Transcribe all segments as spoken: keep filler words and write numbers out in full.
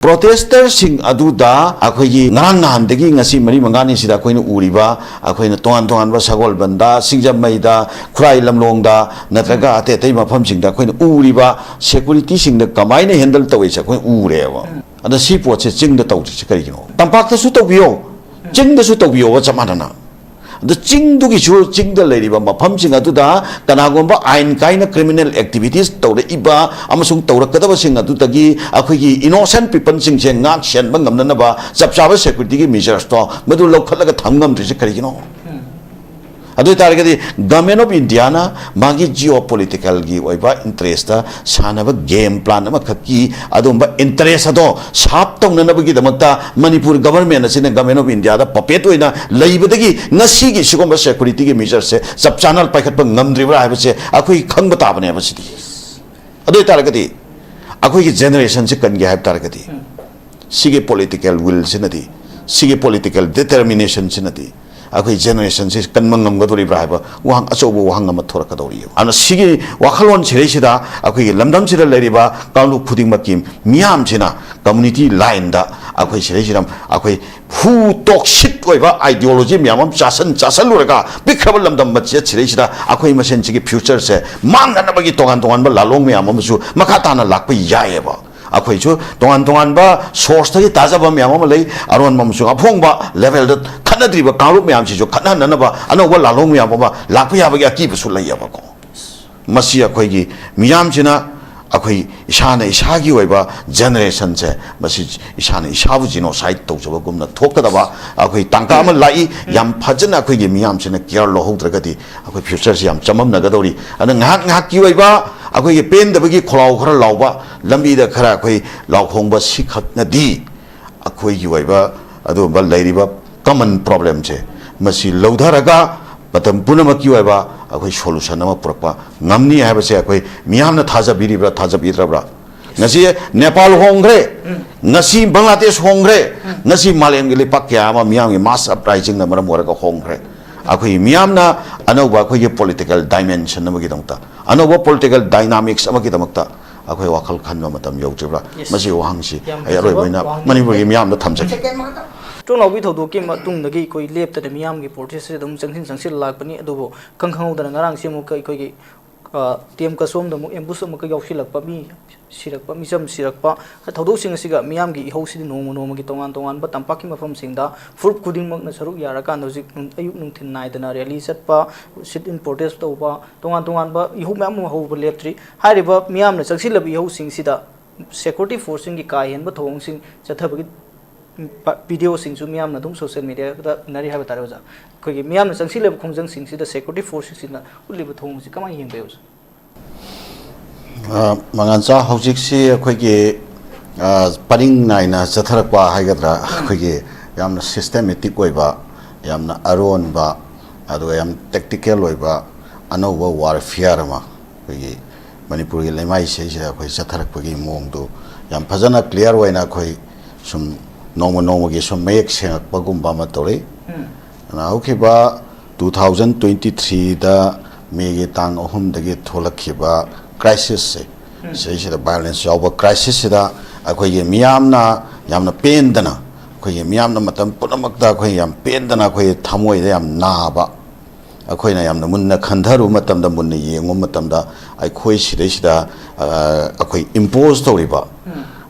ꯄ꯭ꯔꯣꯇꯦꯁꯇꯔꯁꯤꯡ ꯑꯗꯨꯗ ꯑꯩꯈꯣꯏꯒꯤ ꯉꯔꯥꯡ ꯅꯍꯥꯟꯗꯒꯤ ꯉꯁꯤ ꯃꯔꯤ ꯃꯉꯥꯅꯤꯁꯤꯗ ꯑꯩꯈꯣꯏꯅ ꯎꯔꯤꯕ, ꯑꯩꯈꯣꯏꯅ ꯇꯣꯉꯥꯟ ꯇꯣꯉꯥꯟꯕ ꯁꯒꯣꯜꯕꯟꯗ, ꯁꯤꯡꯖꯃꯩꯗ, ꯈꯨꯔꯥꯏ ꯂꯝꯂꯣꯡꯗ, ꯅꯠꯇ꯭ꯔꯒ ꯑꯇꯩ ꯑꯇꯩ ꯃꯐꯝꯁꯤꯡꯗ ꯑꯩꯈꯣꯏꯅ ꯎꯔꯤꯕ ꯁꯦꯀꯨꯔꯤꯇꯤꯁꯤꯡꯗ ꯀꯃꯥꯏꯅ ꯍꯦꯟꯗꯜ ꯇꯧꯏꯁꯦ ꯑꯩꯈꯣꯏꯅ ꯎꯔꯦꯕ꯫ ꯑꯗ ꯁꯤ ꯄꯣꯠꯁꯦ ꯆꯤꯡꯗ ꯇꯧꯗ꯭ꯔꯤꯁꯦ ꯀꯔꯤꯒꯤꯅꯣ? ꯇꯝꯄꯥꯛꯇꯁꯨ ꯇꯧꯕꯤꯌꯣ, ꯆꯤꯡꯗꯁꯨ ꯇꯧꯕꯤꯌꯣꯕ ꯆꯞ ꯃꯥꯟꯅꯅ꯫ ꯑꯗ ꯆꯤꯡꯗꯨꯒꯤꯁꯨ, ꯆꯤꯡꯗ ꯂꯩꯔꯤꯕ ꯃꯐꯝꯁꯤꯡ ꯑꯗꯨꯗ ꯀꯅꯥꯒꯨꯝꯕ ꯑꯥꯏꯟ ꯀꯥꯏꯅ criminal activities ꯇꯧꯔꯛꯏꯕ ꯑꯃꯁꯨꯡ ꯇꯧꯔꯛꯀꯗꯕꯁꯤꯡ ꯑꯗꯨꯗꯒꯤ ꯑꯩꯈꯣꯏꯒꯤ innocent peopleꯁꯤꯡꯁꯦ ꯉꯥꯛ ꯁꯦꯟꯕ ꯉꯝꯅꯅꯕ ꯆꯞ ꯆꯥꯕ securityꯒꯤ measuresꯇꯣ ꯃꯗꯨ ꯂꯧꯈꯠꯂꯒ ꯊꯝ ꯉꯝꯗ꯭ꯔꯤꯁꯦ ꯀꯔꯤꯒꯤꯅꯣ? ꯑꯗꯨ ꯑꯣꯏꯇꯥꯔꯒꯗꯤ Government of Indiaꯅ ꯃꯥꯒꯤ geopoliticalꯒꯤ ꯑꯣꯏꯕ interestꯇ ꯁꯥꯟꯅꯕ game plan ꯑꯃꯈꯛꯀꯤ ꯑꯗꯨꯒꯨꯝꯕ interest ꯑꯗꯣ serve ꯇꯧꯅꯅꯕꯒꯤꯗꯃꯛꯇ ꯃꯅꯤꯄꯨꯔ government ꯑꯁꯤꯅ Government of Indiaꯗ puppet ꯑꯣꯏꯅ ꯂꯩꯕꯗꯒꯤ ꯉꯁꯤꯒꯤ ꯁꯤꯒꯨꯝꯕ securityꯒꯤ measureꯁꯦ ꯆꯞ ꯆꯥꯅ ꯄꯥꯏꯈꯠꯄ ꯉꯝꯗ꯭ꯔꯤꯕ꯭ꯔꯥ ꯍꯥꯏꯕꯁꯦ ꯑꯩꯈꯣꯏ ꯈꯪꯕ ꯇꯥꯕꯅꯦꯕ꯫ ꯁꯤꯗꯤ ꯑꯗꯨ ꯑꯣꯏꯇꯥꯔꯒꯗꯤ ꯑꯩꯈꯣꯏꯒꯤ generationꯁꯦ ꯀꯟꯒꯦ ꯍꯥꯏꯕ ꯇꯥꯔꯒꯗꯤ ꯁꯤꯒꯤ political willꯁꯤꯅꯗꯤ, ꯁꯤꯒꯤ political determinationꯁꯤꯅꯗꯤ ꯑꯩꯈꯣꯏ generationꯁꯤ ꯀꯟꯕ ꯉꯝꯒꯗꯧꯔꯤꯕ꯭ꯔꯥ ꯍꯥꯏꯕ ꯋꯥꯍꯪ, ꯑꯆꯧꯕ ꯋꯥꯍꯪ ꯑꯃ ꯊꯣꯔꯛꯀꯗꯧꯔꯤꯕ꯫ ꯑꯗꯨꯅ ꯁꯤꯒꯤ ꯋꯥꯈꯜꯂꯣꯟ ꯁꯤꯗꯩꯁꯤꯗ ꯑꯩꯈꯣꯏꯒꯤ ꯂꯝꯗꯝꯁꯤꯗ ꯂꯩꯔꯤꯕ ꯀꯥꯡꯂꯨꯞ ꯈꯨꯗꯤꯡꯃꯛꯀꯤ ꯃꯤꯌꯥꯝꯁꯤꯅ community lineꯗ ꯑꯩꯈꯣꯏ ꯁꯤꯗꯩꯁꯤꯗ ꯑꯩꯈꯣꯏ who toxic ꯑꯣꯏꯕ ideology ꯃꯌꯥꯝ ꯑꯃ ꯆꯥꯁꯟ ꯆꯥꯁꯜꯂꯨꯔꯒ ꯄꯤꯛꯈ꯭ꯔꯕ ꯂꯝꯗꯝ ꯃꯆꯦꯠ ꯁꯤꯗꯩꯁꯤꯗ ꯑꯩꯈꯣꯏ ꯃꯁꯦꯟꯁꯤꯒꯤ futureꯁꯦ ꯃꯥꯡꯅꯅꯕꯒꯤ ꯇꯣꯉꯥꯟ ꯇꯣꯉꯥꯟꯕ ꯂꯥꯂꯣꯡ ꯃꯌꯥꯝ ꯑꯃꯁꯨ ꯃꯈꯥ ꯇꯥꯅ ꯂꯥꯛꯄ ꯌꯥꯏꯑꯕ꯫ ꯑꯩꯈꯣꯏꯁꯨ ꯇꯣꯉꯥꯟ ꯇꯣꯉꯥꯟꯕ sourceꯇꯒꯤ ꯇꯥꯖꯕ ꯃꯌꯥꯝ ꯑꯃ ꯂꯩ꯫ ꯑꯔꯣꯟꯕ ꯑꯃꯁꯨꯡ ꯑꯐꯣꯡꯕ levelꯗ ꯈꯠꯅꯗ꯭ꯔꯤꯕ ꯀꯥꯡꯂꯨꯞ ꯃꯌꯥꯝꯁꯤꯁꯨ ꯈꯠꯅꯍꯟꯅꯅꯕ ꯑꯅꯧꯕ ꯂꯥꯂꯣꯡ ꯃꯌꯥꯝ ꯑꯃ ꯂꯥꯛꯄ ꯌꯥꯕꯒꯤ ꯑꯀꯤꯕꯁꯨ ꯂꯩꯌꯦꯕꯀꯣ꯫ ꯃꯁꯤ ꯑꯩꯈꯣꯏꯒꯤ ꯃꯤꯌꯥꯝꯁꯤꯅ ꯑꯩꯈꯣꯏ ꯏꯁꯥꯅ ꯏꯁꯥꯒꯤ ꯑꯣꯏꯕ generationꯁꯦ ꯃꯁꯤ ꯏꯁꯥꯅ ꯏꯁꯥꯕꯨ genocide ꯇꯧꯖꯕꯒꯨꯝꯅ ꯊꯣꯛꯀꯗꯕ ꯑꯩꯈꯣꯏ ꯇꯥꯡꯀꯛ ꯑꯃ ꯂꯥꯛꯏ꯫ ꯌꯥꯝ ꯐꯖꯅ ꯑꯩꯈꯣꯏꯒꯤ ꯃꯤꯌꯥꯝꯁꯤꯅ care ꯂꯧꯍꯧꯗ꯭ꯔꯒꯗꯤ ꯑꯩꯈꯣꯏ futureꯁꯤ ꯌꯥꯝ ꯆꯃꯝꯅꯒꯗꯧꯔꯤ꯫ ꯑꯗꯨꯅ ꯉꯥꯏꯍꯥꯛ ꯉꯥꯏꯍꯥꯛꯀꯤ ꯑꯣꯏꯕ ꯑꯩꯈꯣꯏꯒꯤ ꯄꯦꯟꯗꯕꯒꯤ ꯈꯣꯜꯂꯥꯎ ꯈꯔ ꯂꯥꯎꯕ, ꯂꯝꯕꯤꯗ ꯈꯔ ꯑꯩꯈꯣꯏ ꯂꯥꯎꯈꯣꯡꯕ ꯁꯤꯈꯛꯅꯗꯤ ꯑꯩꯈꯣꯏꯒꯤ ꯑꯣꯏꯕ ꯑꯗꯨꯒꯨꯝꯕ ꯂꯩꯔꯤꯕ common problemꯁꯦ ꯃꯁꯤ ꯂꯧꯊꯔꯒ ꯃꯇꯝ ꯄꯨꯝꯅꯃꯛꯀꯤ ꯑꯣꯏꯕ ꯑꯩꯈꯣꯏ solution ꯑꯃ ꯄꯨꯔꯛꯄ ꯉꯝꯅꯤ ꯍꯥꯏꯕꯁꯦ ꯑꯩꯈꯣꯏ ꯃꯤꯌꯥꯝꯅ ꯊꯥꯖꯕꯤꯔꯤꯕ꯭ꯔꯥ, ꯊꯥꯖꯕꯤꯗ꯭ꯔꯕ꯭ꯔꯥ? ꯉꯁꯤ ꯅꯦꯄꯥꯜ ꯍꯣꯡꯈ꯭ꯔꯦ, ꯉꯁꯤ ꯕꯪꯒ꯭ꯂꯥꯗꯦꯁ ꯍꯣꯡꯈ꯭ꯔꯦ, ꯉꯁꯤ ꯃꯥꯂꯦꯝꯒꯤ ꯂꯩꯄꯥꯛ ꯀꯌꯥ ꯑꯃ ꯃꯤꯌꯥꯝꯒꯤ mass uprisingꯅ ꯃꯔꯝ ꯑꯣꯏꯔꯒ ꯍꯣꯡꯈ꯭ꯔꯦ꯫ ꯑꯩꯈꯣꯏꯒꯤ ꯃꯤꯌꯥꯝꯅ ꯑꯅꯧꯕ ꯑꯩꯈꯣꯏꯒꯤ political dimension ꯑꯃꯒꯤꯗꯃꯛꯇ, ꯑꯅꯧꯕ political dynamics ꯑꯃꯒꯤꯗꯃꯛꯇ ꯑꯩꯈꯣꯏ ꯋꯥꯈꯜ ꯈꯟꯕ ꯃꯇꯝ ꯌꯧꯗ꯭ꯔꯤꯕ꯭ꯔꯥ? Yes. ꯃꯁꯤꯒꯤ ꯋꯥꯍꯪꯁꯤ ꯌꯥꯝ ꯑꯩ ꯑꯔꯣꯏꯕ ꯐꯖꯕ ꯑꯣꯏꯅ ꯋꯥꯍꯪꯅꯤ꯫ ꯃꯅꯤꯄꯨꯔꯒꯤ ꯃꯤꯌꯥꯝꯗ ꯊꯝꯖꯒꯦ꯫ ꯇ꯭ꯔꯣꯅꯥꯎꯕꯤ ꯊꯧꯗꯣꯛꯀꯤ ꯃꯇꯨꯡꯗꯒꯤ ꯑꯩꯈꯣꯏ ꯂꯦꯞꯇꯅ ꯃꯤꯌꯥꯝꯒꯤ ꯄ꯭ꯔꯣꯇꯦꯁꯁꯤꯗ ꯑꯗꯨꯝ ꯆꯪꯁꯤꯟ ꯆꯪꯁꯤꯜ ꯂꯥꯛꯄꯅꯤ꯫ ꯑꯗꯨꯕꯨ ꯈꯪ ꯈꯪꯍꯧꯗꯅ ꯉꯔꯥꯡꯁꯤ ꯑꯃꯨꯛꯀ ꯑꯩꯈꯣꯏꯒꯤ, ꯑ, ꯇꯦꯝ ꯀꯁꯣꯝꯗ ꯑꯃꯨꯛ ꯑꯦꯝꯕꯨꯁ ꯑꯃꯨꯛꯀ ꯌꯥꯎꯁꯤꯜꯂꯛꯄ, ꯃꯤ ꯁꯤꯔꯛꯄ, ꯃꯤꯆꯝ ꯁꯤꯔꯛꯄ, ꯊꯧꯗꯣꯛꯁꯤꯡ ꯑꯁꯤꯒ ꯃꯤꯌꯥꯝꯒꯤ ꯏꯍꯧꯁꯤꯗꯤ ꯅꯣꯡꯃ ꯅꯣꯡꯃꯒꯤ ꯇꯣꯉꯥꯟ ꯇꯣꯉꯥꯟꯕ ꯇꯝꯄꯥꯛꯀꯤ ꯃꯐꯝꯁꯤꯡꯗ ꯐꯨꯔꯨꯞ ꯈꯨꯗꯤꯡꯃꯛꯅ ꯁꯔꯨꯛ ꯌꯥꯔꯀꯥꯟꯗ ꯍꯧꯖꯤꯛ ꯅꯨꯡ-, ꯑꯌꯨꯛ ꯅꯨꯡꯊꯤꯜ ꯅꯥꯏꯗꯅ rally ꯆꯠꯄ, sit in protest ꯇꯧꯕ, ꯇꯣꯉꯥꯟ ꯇꯣꯉꯥꯟꯕ ꯏꯍꯧ ꯃꯌꯥꯝ ꯑꯃ ꯍꯧꯕ ꯂꯦꯞꯇ꯭ꯔꯤ꯫ ꯍꯥꯏꯔꯤꯕ ꯃꯤꯌꯥꯝꯅ ꯆꯪꯁꯤꯜꯂꯕ ꯏꯍꯧꯁꯤꯡꯁꯤꯗ security forceꯁꯤꯡꯒꯤ ꯀꯥ ꯍꯦꯟꯕ ꯊꯧꯑꯣꯡꯁꯤꯡ ꯆꯠꯊꯕꯒꯤ ꯚꯤꯗꯤꯑꯣꯁꯤꯡꯁꯨ ꯃꯤꯌꯥꯝꯅ ꯑꯗꯨꯝ social mediaꯗ ꯎꯅꯔꯤ ꯍꯥꯏꯕ ꯇꯥꯔꯦ ꯑꯣꯖꯥ꯫ ꯑꯩꯈꯣꯏꯒꯤ ꯃꯤꯌꯥꯝꯅ ꯆꯪꯁꯤꯜꯂꯕ ꯈꯣꯡꯖꯪꯁꯤꯡꯁꯤꯗ security forceꯁꯤꯡꯁꯤꯅ ꯎꯠꯂꯤꯕ ꯊꯧꯑꯣꯡꯁꯤ ꯀꯃꯥꯏꯅ ꯌꯦꯡꯕ ꯌꯥꯏ ꯑꯣꯖꯥ? ꯑ, ꯃꯉꯥꯟꯆꯥ, ꯍꯧꯖꯤꯛꯁꯤ ꯑꯩꯈꯣꯏꯒꯤ, ꯑ, ꯄꯔꯤꯡ ꯅꯥꯏꯅ ꯆꯠꯊꯔꯛꯄ ꯍꯥꯏꯒꯗ꯭ꯔꯥ, ꯑꯩꯈꯣꯏꯒꯤ ꯌꯥꯝꯅ systematic ꯑꯣꯏꯕ, ꯌꯥꯝꯅ ꯑꯔꯣꯟꯕ, ꯑꯗꯨꯒ ꯌꯥꯝ tactical ꯑꯣꯏꯕ ꯑꯅꯧꯕ warfare ꯑꯃ ꯑꯩꯈꯣꯏꯒꯤ ꯃꯅꯤꯄꯨꯔꯒꯤ ꯂꯩꯃꯥꯏꯁꯤꯗꯩꯁꯤꯗ ꯑꯩꯈꯣꯏ ꯆꯠꯊꯔꯛꯄꯒꯤ ꯃꯑꯣꯡꯗꯨ ꯌꯥꯝ ꯐꯖꯅ clear ꯑꯣꯏꯅ ꯑꯩꯈꯣꯏ ꯁꯨꯝ ꯅꯣꯡꯃ ꯅꯣꯡꯃꯒꯤ ꯁꯨꯝ ꯃꯌꯦꯛ ꯁꯦꯡꯉꯛꯄꯒꯨꯝꯕ ꯑꯃ ꯇꯧꯔꯛꯏ꯫ ꯑꯗꯨꯅ ꯍꯧꯈꯤꯕ two thousand twenty threeꯗ ꯃꯦꯒꯤ ꯇꯥꯡ ꯑꯍꯨꯝꯗꯒꯤ ꯊꯣꯛꯂꯛꯈꯤꯕ crisisꯁꯦ, ꯁꯤꯗꯩꯁꯤꯗ violence ꯌꯥꯎꯕ crisisꯁꯤꯗ ꯑꯩꯈꯣꯏꯒꯤ ꯃꯤꯌꯥꯝꯅ ꯌꯥꯝꯅ ꯄꯦꯟꯗꯅ, ꯑꯩꯈꯣꯏꯒꯤ ꯃꯤꯌꯥꯝꯅ ꯃꯇꯝ ꯄꯨꯝꯅꯃꯛꯇ ꯑꯩꯈꯣꯏ ꯌꯥꯝ ꯄꯦꯟꯗꯅ, ꯑꯩꯈꯣꯏ ꯊꯃꯣꯏꯗ ꯌꯥꯝ ꯅꯥꯕ, ꯑꯩꯈꯣꯏꯅ ꯌꯥꯝꯅ ꯃꯨꯟꯅ ꯈꯟꯊꯔꯨꯕ ꯃꯇꯝꯗ, ꯃꯨꯟꯅ ꯌꯦꯡꯉꯨꯕ ꯃꯇꯝꯗ, ꯑꯩꯈꯣꯏ ꯁꯤꯗꯩꯁꯤꯗ, ꯑ, ꯑꯩꯈꯣꯏ impose ꯇꯧꯔꯤꯕ,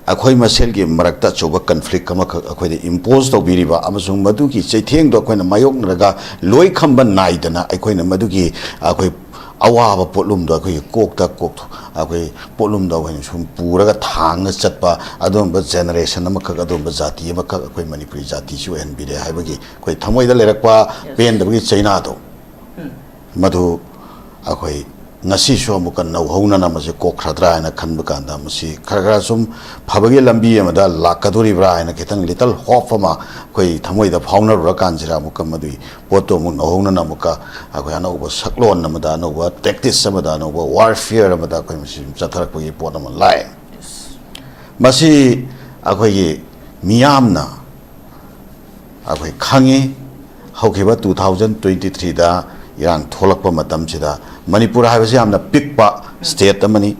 ꯑꯩꯈꯣꯏ ꯃꯁꯦꯜꯒꯤ ꯃꯔꯛꯇ ꯑꯆꯧꯕ conflict ꯑꯃꯈꯛ ꯑꯩꯈꯣꯏꯗ impose ꯇꯧꯕꯤꯔꯤꯕ, ꯑꯃꯁꯨꯡ ꯃꯗꯨꯒꯤ ꯆꯩꯊꯦꯡꯗꯣ ꯑꯩꯈꯣꯏꯅ ꯃꯥꯌꯣꯛꯅꯔꯒ ꯂꯣꯏ ꯈꯝꯕ ꯅꯥꯏꯗꯅ ꯑꯩꯈꯣꯏꯅ ꯃꯗꯨꯒꯤ ꯑꯩꯈꯣꯏ ꯑꯋꯥꯕ ꯄꯣꯠꯂꯨꯝꯗꯣ ꯑꯩꯈꯣꯏꯒꯤ ꯀꯣꯛꯇ ꯀꯣꯛ-, ꯑꯩꯈꯣꯏ ꯄꯣꯠꯂꯨꯝꯗꯣ ꯑꯩꯈꯣꯏꯅ ꯁꯨꯝ ꯄꯨꯔꯒ ꯊꯥꯡꯅ ꯆꯠꯄ ꯑꯗꯨꯒꯨꯝꯕ generation ꯑꯃꯈꯛ, ꯑꯗꯨꯒꯨꯝꯕ ꯖꯥꯇꯤ ꯑꯃꯈꯛ ꯑꯩꯈꯣꯏ ꯃꯅꯤꯄꯨꯔꯤ ꯖꯥꯇꯤꯁꯤ ꯑꯣꯏꯍꯟꯕꯤꯔꯦ ꯍꯥꯏꯕꯒꯤ ꯑꯩꯈꯣꯏ ꯊꯃꯣꯏꯗ ꯂꯩꯔꯛꯄ ꯄꯦꯟꯗꯕꯒꯤ ꯆꯩꯅꯥꯗꯣ, ꯃꯗꯨ ꯑꯩꯈꯣꯏ ꯉꯁꯤꯁꯨ ꯑꯃꯨꯛꯀ ꯅꯧꯍꯧꯅꯅ ꯃꯁꯤ ꯀꯣꯛꯈ꯭ꯔꯗ꯭ꯔꯥ ꯍꯥꯏꯅ ꯈꯟꯕ ꯀꯥꯟꯗ, ꯃꯁꯤ ꯈꯔ ꯈꯔ ꯁꯨꯝ ꯐꯕꯒꯤ ꯂꯝꯕꯤ ꯑꯃꯗ ꯂꯥꯛꯀꯗꯣꯔꯤꯕ꯭ꯔꯥ ꯍꯥꯏꯅ ꯈꯤꯇꯪ little hope ꯑꯃ ꯑꯩꯈꯣꯏ ꯊꯃꯣꯏꯗ ꯐꯥꯎꯅꯔꯨꯔꯀꯥꯟꯁꯤꯗ, ꯑꯃꯨꯛꯀ ꯃꯗꯨꯒꯤ ꯄꯣꯠꯇꯣ ꯑꯃꯨꯛ ꯅꯧꯍꯧꯅꯅ ꯑꯃꯨꯛꯀ ꯑꯩꯈꯣꯏ ꯑꯅꯧꯕ ꯁꯛꯂꯣꯟ ꯑꯃꯗ, ꯑꯅꯧꯕ tactics ꯑꯃꯗ, ꯑꯅꯧꯕ warfare ꯑꯃꯗ ꯑꯩꯈꯣꯏ ꯃꯁꯤ ꯁꯨꯝ ꯆꯠꯊꯔꯛꯄꯒꯤ ꯄꯣꯠ ꯑꯃ ꯂꯥꯛꯑꯦ꯫ ꯃꯁꯤ ꯑꯩꯈꯣꯏꯒꯤ ꯃꯤꯌꯥꯝꯅ ꯑꯩꯈꯣꯏ ꯈꯪꯉꯤ꯫ ꯍꯧꯈꯤꯕ two thousand twenty threeꯗ ꯏꯔꯥꯡ ꯊꯣꯛꯂꯛꯄ ꯃꯇꯝꯁꯤꯗ ꯃꯅꯤꯄꯨꯔ ꯍꯥꯏꯕꯁꯤ ꯌꯥꯝꯅ ꯄꯤꯛꯄ state ꯑꯃꯅꯤ꯫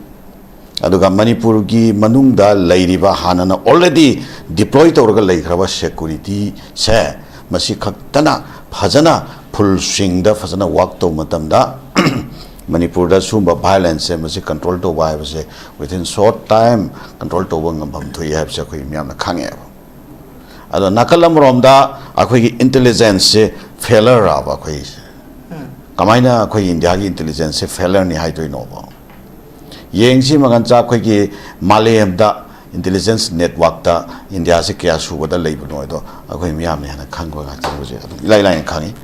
ꯑꯗꯨꯒ ꯃꯅꯤꯄꯨꯔꯒꯤ ꯃꯅꯨꯡꯗ ꯂꯩꯔꯤꯕ ꯍꯥꯟꯅꯅ already deploy ꯇꯧꯔꯒ ꯂꯩꯈ꯭ꯔꯕ security ꯁꯦ ꯃꯁꯤ ꯈꯛꯇꯅ ꯐꯖꯅ full swing ꯗ ꯐꯖꯅ work ꯇꯧꯕ ꯃꯇꯝꯗ ꯃꯅꯤꯄꯨꯔꯗ ꯁꯤꯒꯨꯝꯕ violence ꯁꯦ ꯃꯁꯤ control ꯇꯧꯕ ꯍꯥꯏꯕꯁꯦ within short time control ꯇꯧꯕ ꯉꯝꯐꯝ ꯊꯣꯛꯏ ꯍꯥꯏꯕꯁꯦ ꯑꯩꯈꯣꯏ ꯃꯤꯌꯥꯝꯅ ꯈꯪꯉꯦꯕ꯫ ꯑꯗꯣ ꯅꯥꯀꯜ ꯑꯃꯔꯣꯝꯗ ꯑꯩꯈꯣꯏꯒꯤ intelligence ꯁꯦ failure ꯔꯥꯕ ꯑꯩꯈꯣꯏꯁꯦ? ꯀꯃꯥꯏꯅ ꯑꯩꯈꯣꯏꯒꯤ ꯏꯟꯗꯤꯌꯥꯒꯤ intelligence ꯁꯦ failure ꯅꯤ ꯍꯥꯏꯗꯣꯏꯅꯣꯕ? ꯌꯦꯡꯁꯤ ꯃꯉꯟꯆꯥ, ꯑꯩꯈꯣꯏꯒꯤ ꯃꯥꯂꯦꯝꯗ intelligence network ꯇ ꯏꯟꯗꯤꯌꯥꯁꯤ ꯀꯌꯥ ꯁꯨꯕꯗ ꯂꯩꯕꯅꯣ ꯍꯥꯏꯗꯣ ꯑꯩꯈꯣꯏ ꯃꯤꯌꯥꯝꯅ ꯍꯦꯟꯅ ꯈꯪꯕ ꯉꯥꯛꯇꯅꯤ ꯍꯧꯖꯤꯛ, ꯑꯗꯨꯝ ꯏꯂꯥꯏ ꯂꯥꯏꯅ ꯈꯪꯉꯤ꯫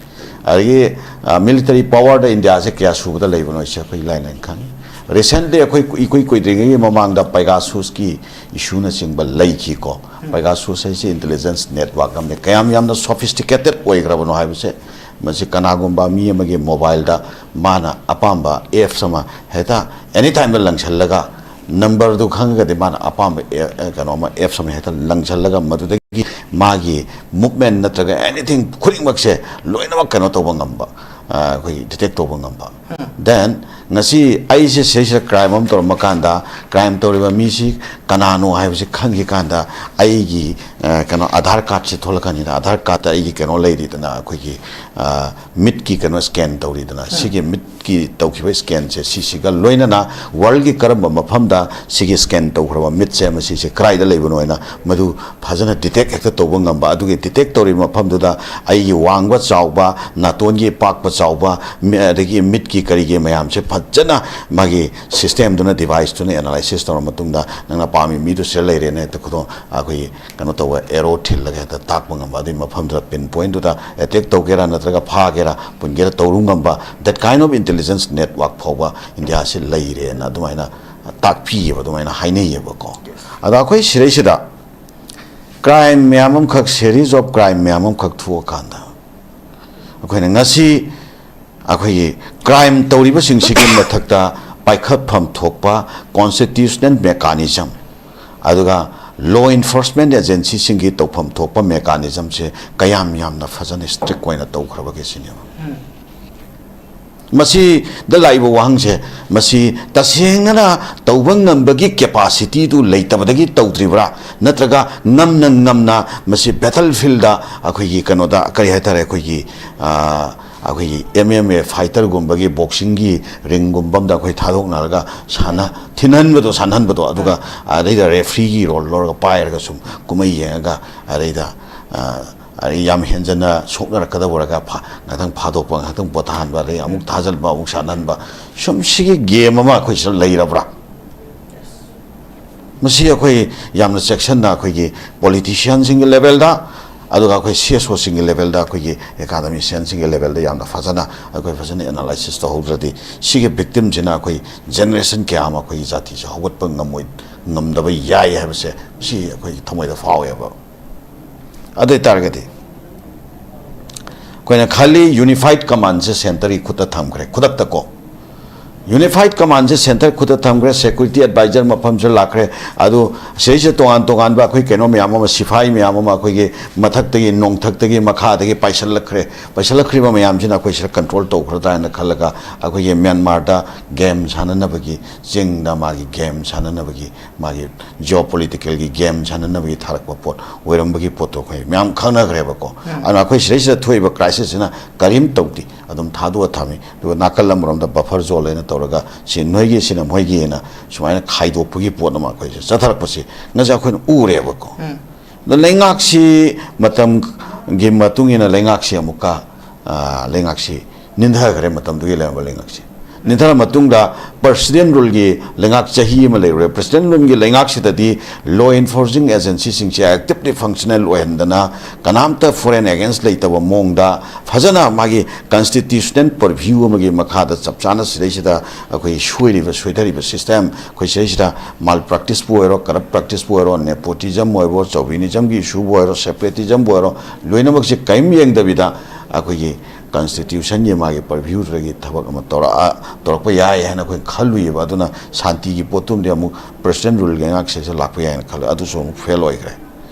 ꯑꯗꯒꯤ military power ꯗ ꯏꯟꯗꯤꯌꯥꯁꯦ ꯀꯌꯥ ꯁꯨꯕꯗ ꯂꯩꯕꯅꯣ ꯍꯥꯏꯁꯦ ꯑꯩꯈꯣꯏ ꯏꯂꯥꯏ ꯂꯥꯏꯅ ꯈꯪꯉꯤ꯫ Recently ꯑꯩꯈꯣꯏ ꯏꯀꯨꯏ ꯀꯨꯏꯗ꯭ꯔꯤꯉꯩꯒꯤ ꯃꯃꯥꯡꯗ Pegasus ꯀꯤ issue ꯅꯆꯤꯡꯕ ꯂꯩꯈꯤꯀꯣ꯫ Pegasus ꯍꯥꯏꯁꯤ intelligence network ꯑꯃꯅꯤ꯫ ꯀꯌꯥꯝ ꯌꯥꯝꯅ sophisticated ꯑꯣꯏꯈ꯭ꯔꯕꯅꯣ ꯍꯥꯏꯕꯁꯦ ꯃꯁꯤ ꯀꯅꯥꯒꯨꯝꯕ ꯃꯤ ꯑꯃꯒꯤ mobile ꯗ ꯃꯥꯅ ꯑꯄꯥꯝꯕ apps ꯑꯃ ꯍꯦꯛꯇ any time ꯗ ꯂꯪꯁꯜꯂꯒ, number ꯗꯨ ꯈꯪꯉꯒꯗꯤ ꯃꯥꯅ ꯑꯄꯥꯝꯕ ꯑꯦ-, ꯑꯦ-, ꯀꯩꯅꯣ ꯑꯃ, apps ꯑꯃ ꯍꯦꯛꯇ ꯂꯪꯁꯜꯂꯒ ꯃꯗꯨꯗꯒꯤ ꯃꯥꯒꯤ movement ꯅꯠꯇ꯭ꯔꯒ anything ꯈꯨꯗꯤꯡꯃꯛꯁꯦ ꯂꯣꯏꯅꯃꯛ ꯀꯩꯅꯣ ꯇꯧꯕ ꯉꯝꯕ, ꯑ, ꯑꯩꯈꯣꯏꯒꯤ detect ꯇꯧꯕ ꯉꯝꯕ꯫ Then ꯉꯁꯤ ꯑꯩꯁꯦ ꯁꯤꯗꯩꯁꯤꯗ crime ꯑꯃ ꯇꯧꯔꯝꯕ ꯀꯥꯟꯗ, crime ꯇꯧꯔꯤꯕ ꯃꯤꯁꯤ ꯀꯅꯥꯅꯣ ꯍꯥꯏꯕꯁꯤ ꯈꯪꯈꯤ ꯀꯥꯟꯗ ꯑꯩꯒꯤ, ꯑ, ꯀꯩꯅꯣ Aadhaar card ꯁꯦ ꯊꯣꯛꯂꯛꯀꯅꯤꯅ, Aadhaar card ꯇ ꯑꯩꯒꯤ ꯀꯩꯅꯣ ꯂꯩꯔꯤꯗꯅ, ꯑꯩꯈꯣꯏꯒꯤ, ꯑ, ꯃꯤꯠꯀꯤ ꯀꯩꯅꯣ scan ꯇꯧꯔꯤꯗꯅ, ꯁꯤꯒꯤ ꯃꯤꯠꯀꯤ ꯇꯧꯈꯤꯕ scan ꯁꯦ ꯁꯤꯁꯤꯒ ꯂꯣꯏꯅꯅ world ꯒꯤ ꯀꯔꯝꯕ ꯃꯐꯝꯗ ꯁꯤꯒꯤ scan ꯇꯧꯈ꯭ꯔꯕ ꯃꯤꯠꯁꯦ ꯃꯁꯤꯁꯦ ꯀꯗꯥꯏꯗ ꯂꯩꯕꯅꯣ ꯍꯥꯏꯅ ꯃꯗꯨ ꯐꯖꯅ detect ꯍꯦꯛꯇ ꯇꯧꯕ ꯉꯝꯕ, ꯑꯗꯨꯒꯤ detect ꯇꯧꯔꯤꯕ ꯃꯐꯝꯗꯨꯗ ꯑꯩꯒꯤ ꯋꯥꯡꯕ ꯆꯥꯎꯕ, ꯅꯥꯇꯣꯟꯒꯤ ꯄꯥꯛꯄ ꯆꯥꯎꯕ, ꯃꯤ-, ꯑꯗꯒꯤ ꯃꯤꯠꯀꯤ ꯀꯔꯤꯒꯤ ꯃꯌꯥꯝꯁꯦ ꯐꯖꯅ ꯃꯥꯒꯤ system ꯗꯨꯅ, device ꯇꯨꯅ analysis ꯇꯧꯔ ꯃꯇꯨꯡꯗ ꯅꯪꯅ ꯄꯥꯝꯃꯤ ꯃꯤꯗꯨ ꯁꯤꯗ ꯂꯩꯔꯦꯅ ꯍꯦꯛꯇ ꯈꯨꯗꯣꯡ, ꯑꯩꯈꯣꯏꯒꯤ ꯀꯩꯅꯣ ꯇꯧꯕ, arrow ꯊꯤꯜꯂꯒ ꯍꯦꯛꯇ ꯇꯥꯛꯄ ꯉꯝꯕ, ꯑꯗꯨꯒꯤ ꯃꯐꯝꯗꯨꯗ pin point ꯗꯨꯗ attack ꯇꯧꯒꯦꯔꯥ ꯅꯠꯇ꯭ꯔꯒ ꯐꯥꯒꯦꯔꯥ ꯄꯨꯟꯒꯦꯔꯥ ꯇꯧꯔꯨ ꯉꯝꯕ, that kind of intelligence network ꯐꯥꯎꯕ ꯏꯟꯗꯤꯌꯥꯁꯤ ꯂꯩꯔꯦꯅ ꯑꯗꯨꯃꯥꯏꯅ ꯇꯥꯛꯄꯤꯌꯦꯕ, ꯑꯗꯨꯃꯥꯏꯅ ꯍꯥꯏꯅꯩꯌꯦꯕꯀꯣ꯫ ꯑꯗ ꯑꯩꯈꯣꯏ ꯁꯤꯗꯩꯁꯤꯗ crime ꯃꯌꯥꯝ ꯑꯃꯈꯛ, series of crime ꯃꯌꯥꯝ ꯑꯃꯈꯛ ꯊꯣꯛꯑꯀꯥꯟꯗ ꯑꯩꯈꯣꯏꯅ ꯉꯁꯤ ꯑꯩꯈꯣꯏꯒꯤ crime ꯇꯧꯔꯤꯕꯁꯤꯡꯁꯤꯒꯤ ꯃꯊꯛꯇ ꯄꯥꯏꯈꯠꯐꯝ ꯊꯣꯛꯄ constitutional mechanism, ꯑꯗꯨꯒ law enforcement agency ꯁꯤꯡꯒꯤ ꯇꯧꯐꯝ ꯊꯣꯛꯄ mechanism ꯁꯦ ꯀꯌꯥꯝ ꯌꯥꯝꯅ ꯐꯖꯅ strict ꯑꯣꯏꯅ ꯇꯧꯈ꯭ꯔꯕꯒꯦ ꯁꯤꯅꯦꯕ꯫ ꯃꯁꯤꯗ ꯂꯥꯛꯏꯕ ꯋꯥꯍꯪꯁꯦ, ꯃꯁꯤ ꯇꯁꯦꯡꯅꯅ ꯇꯧꯕ ꯉꯝꯕꯒꯤ capacity ꯗꯨ ꯂꯩꯇꯕꯗꯒꯤ ꯇꯧꯗ꯭ꯔꯤꯕ꯭ꯔꯥ, ꯅꯠꯇ꯭ꯔꯒ ꯉꯝꯅ ꯉꯝꯅ ꯃꯁꯤ battle field ꯗ ꯑꯩꯈꯣꯏꯒꯤ ꯀꯩꯅꯣꯗ, ꯀꯔꯤ ꯍꯥꯏꯇꯥꯔꯦ, ꯑꯩꯈꯣꯏꯒꯤ, ꯑ, ꯑꯩꯈꯣꯏꯒꯤ M M A fighter ꯒꯨꯝꯕꯒꯤ boxing ꯒꯤ ring ꯒꯨꯝꯕ ꯑꯃꯗ ꯑꯩꯈꯣꯏ ꯊꯥꯗꯣꯛꯅꯔꯒ ꯁꯥꯟꯅ, ꯊꯤꯟꯍꯟꯕꯗꯣ, ꯁꯥꯟꯅꯍꯟꯕꯗꯣ, ꯑꯗꯨꯒ ꯑꯗꯩꯗ referee ꯒꯤ role ꯂꯧꯔꯒ, ꯄꯥꯏꯔꯒ ꯁꯨꯝ ꯀꯨꯝꯍꯩ ꯌꯦꯡꯉꯒ, ꯑꯗꯩꯗ, ꯑ, ꯑꯗꯩ ꯌꯥꯝ ꯍꯦꯟꯖꯟꯅ ꯁꯣꯛꯅꯔꯛꯀꯗꯕ ꯑꯣꯏꯔꯒ ꯐ-, ꯉꯥꯛꯇꯪ ꯐꯥꯗꯣꯛꯄ, ꯉꯥꯛꯇꯪ ꯄꯣꯊꯥꯍꯟꯕ, ꯑꯗꯩ ꯑꯃꯨꯛ ꯊꯥꯖꯤꯟꯕ, ꯑꯃꯨꯛ ꯁꯥꯟꯅꯍꯟꯕ, ꯁꯨꯝ ꯁꯤꯒꯤ game ꯑꯃ ꯑꯩꯈꯣꯏ ꯁꯤꯗ ꯂꯩꯔꯕ꯭ꯔꯥ? ꯃꯁꯤ ꯑꯩꯈꯣꯏ ꯌꯥꯝꯅ ꯆꯦꯛꯁꯤꯟꯅ ꯑꯩꯈꯣꯏꯒꯤ politician ꯁꯤꯡꯒꯤ level ꯗ, ꯑꯗꯨꯒ ꯑꯩꯈꯣꯏ C S O ꯁꯤꯡꯒꯤ level ꯗ, ꯑꯩꯈꯣꯏꯒꯤ academician ꯁꯤꯡꯒꯤ level ꯗ ꯌꯥꯝꯅ ꯐꯖꯅ ꯑꯩꯈꯣꯏ ꯐꯖꯅ analysis ꯇꯧꯍꯧꯗ꯭ꯔꯗꯤ, ꯁꯤꯒꯤ victim ꯁꯤꯅ ꯑꯩꯈꯣꯏ generation ꯀꯌꯥ ꯑꯃ ꯑꯩꯈꯣꯏꯒꯤ ꯖꯥꯇꯤꯁꯦ ꯍꯧꯒꯠꯄ ꯉꯝꯃꯣꯏ, ꯉꯝꯗꯕ ꯌꯥꯏ ꯍꯥꯏꯕꯁꯦ ꯁꯤ ꯑꯩꯈꯣꯏꯒꯤ ꯊꯃꯣꯏꯗ ꯐꯥꯎꯋꯦꯕ꯫ ꯑꯗꯨ ꯑꯣꯏꯇꯥꯔꯒꯗꯤ ꯑꯩꯈꯣꯏꯅ ꯈꯜꯂꯤ, unified command ꯁꯦ centre ꯒꯤ ꯈꯨꯠꯇ ꯊꯝꯈ꯭ꯔꯦ, ꯈꯨꯗꯛꯇ ꯀꯣ꯫ Unified command ꯁꯦ centre ꯈꯨꯠꯇ ꯊꯝꯈ꯭ꯔꯦ, security adviser ꯃꯐꯝꯁꯤꯗ ꯂꯥꯛꯈ꯭ꯔꯦ꯫ ꯑꯗꯨ ꯁꯤꯗꯩꯁꯤꯗ ꯇꯣꯉꯥꯟ ꯇꯣꯉꯥꯟꯕ ꯑꯩꯈꯣꯏ ꯀꯩꯅꯣ ꯃꯌꯥꯝ ꯑꯃ, ꯁꯤꯐꯥꯏ ꯃꯌꯥꯝ ꯑꯃ, ꯑꯩꯈꯣꯏꯒꯤ ꯃꯊꯛꯇꯒꯤ, ꯅꯣꯡꯊꯛꯇꯒꯤ, ꯃꯈꯥꯗꯒꯤ ꯄꯥꯏꯁꯤꯜꯂꯛꯈ꯭ꯔꯦ꯫ ꯄꯥꯏꯁꯤꯜꯂꯛꯈ꯭ꯔꯤꯕ ꯃꯌꯥꯝꯁꯤꯅ ꯑꯩꯈꯣꯏ ꯁꯤꯗ control ꯇꯧꯈ꯭ꯔꯗ꯭ꯔꯥ ꯍꯥꯏꯅ ꯈꯜꯂꯒ, ꯑꯩꯈꯣꯏꯒꯤ ꯃ꯭ꯌꯥꯟꯃꯥꯔꯗ game ꯁꯥꯟꯅꯅꯕꯒꯤ, ꯆꯤꯡꯗ ꯃꯥꯒꯤ game ꯁꯥꯟꯅꯅꯕꯒꯤ, ꯃꯥꯒꯤ geopolitical ꯒꯤ game ꯁꯥꯟꯅꯅꯕꯒꯤ ꯊꯥꯔꯛꯄ ꯄꯣꯠ ꯑꯣꯏꯔꯝꯕꯒꯤ ꯄꯣꯠꯇꯣ ꯑꯩꯈꯣꯏ ꯃꯌꯥꯝ ꯈꯪꯅꯈ꯭ꯔꯦꯕꯀꯣ꯫ ꯎꯝ꯫ ꯑꯗꯨꯅ ꯑꯩꯈꯣꯏ ꯁꯤꯗꯩꯁꯤꯗ ꯊꯣꯛꯏꯕ crisis ꯁꯤꯅ ꯀꯔꯤꯝ ꯇꯧꯗꯦ, ꯑꯗꯨꯝ ꯊꯥꯗꯣꯛꯑ ꯊꯝꯃꯤ꯫ ꯑꯗꯨꯒ ꯅꯥꯀꯜ ꯑꯃꯔꯣꯝꯗ buffer zone ꯍꯥꯏꯅ ꯇꯧꯔꯒ, ꯁꯤ ꯅꯣꯏꯒꯤ, ꯁꯤꯅ ꯃꯣꯏꯒꯤꯅ ꯁꯨꯃꯥꯏꯅ ꯈꯥꯏꯗꯣꯛꯄꯒꯤ ꯄꯣꯠ ꯑꯃ ꯑꯩꯈꯣꯏꯁꯦ ꯆꯠꯊꯔꯛꯄꯁꯤ ꯉꯁꯤ ꯑꯩꯈꯣꯏꯅ ꯎꯔꯦꯕꯀꯣ꯫ ꯎꯝ꯫ ꯑꯗꯣ ꯂꯩꯉꯥꯛꯁꯤ ꯃꯇꯝꯒꯤ ꯃꯇꯨꯡ ꯏꯟꯅ ꯂꯩꯉꯥꯛꯁꯤ ꯑꯃꯨꯛꯀ, ꯑ, ꯂꯩꯉꯥꯛꯁꯤ ꯅꯤꯟꯊꯈ꯭ꯔꯦ, ꯃꯇꯝꯗꯨꯒꯤ ꯂꯩꯔꯝꯕ ꯂꯩꯉꯥꯛꯁꯤ꯫ ꯅꯤꯡꯊꯔ ꯃꯇꯨꯡꯗ President rule ꯒꯤ ꯂꯩꯉꯥꯛ ꯆꯍꯤ ꯑꯃ ꯂꯩꯔꯨꯔꯦ꯫ President rule ꯒꯤ ꯂꯩꯉꯥꯛꯁꯤꯗꯗꯤ law enforcing agency ꯁꯤꯡꯁꯦ actively functional ꯑꯣꯏꯍꯟꯗꯅ, ꯀꯅꯥꯝꯇ foreign agents ꯂꯩꯇꯕ ꯃꯑꯣꯡꯗ ꯐꯖꯅ ꯃꯥꯒꯤ constitutional purview ꯑꯃꯒꯤ ꯃꯈꯥꯗ ꯆꯞ ꯆꯥꯅ ꯁꯤꯗꯩꯁꯤꯗ ꯑꯩꯈꯣꯏ ꯁꯣꯏꯔꯤꯕ, ꯁꯣꯏꯊꯔꯤꯕ system, ꯑꯩꯈꯣꯏ ꯁꯤꯗꯩꯁꯤꯗ malpractice ꯄꯨ ꯑꯣꯏꯔꯣ, corrupt practice ꯄꯨ ꯑꯣꯏꯔꯣ, nepotism ꯑꯣꯏꯔꯣ, chauvinism ꯒꯤ issue ꯕꯨ ꯑꯣꯏꯔꯣ, separatism ꯕꯨ ꯑꯣꯏꯔꯣ, ꯂꯣꯏꯅꯃꯛꯁꯦ ꯀꯔꯤꯝ ꯌꯦꯡꯗꯕꯤꯗ ꯑꯩꯈꯣꯏꯒꯤ constitution ꯒꯤ ꯃꯥꯒꯤ purview ꯗꯒꯤ ꯊꯕꯛ ꯑꯃ ꯇꯧꯔꯛꯑ-, ꯇꯧꯔꯛꯄ ꯌꯥꯏ ꯍꯥꯏꯅ ꯑꯩꯈꯣꯏ ꯈꯜꯂꯨꯏꯕ꯫ ꯑꯗꯨꯅ ꯁꯥꯟꯇꯤꯒꯤ ꯄꯣꯠꯇꯨꯝꯗꯤ ꯑꯃꯨꯛ President rule ꯒꯤ ꯂꯩꯉꯥꯛꯁꯤꯗ ꯂꯥꯛꯄ ꯌꯥꯏꯅ ꯈꯜꯂꯦ꯫ ꯑꯗꯨꯁꯨ ꯑꯃꯨꯛ fail ꯑꯣꯏꯈ꯭ꯔꯦ꯫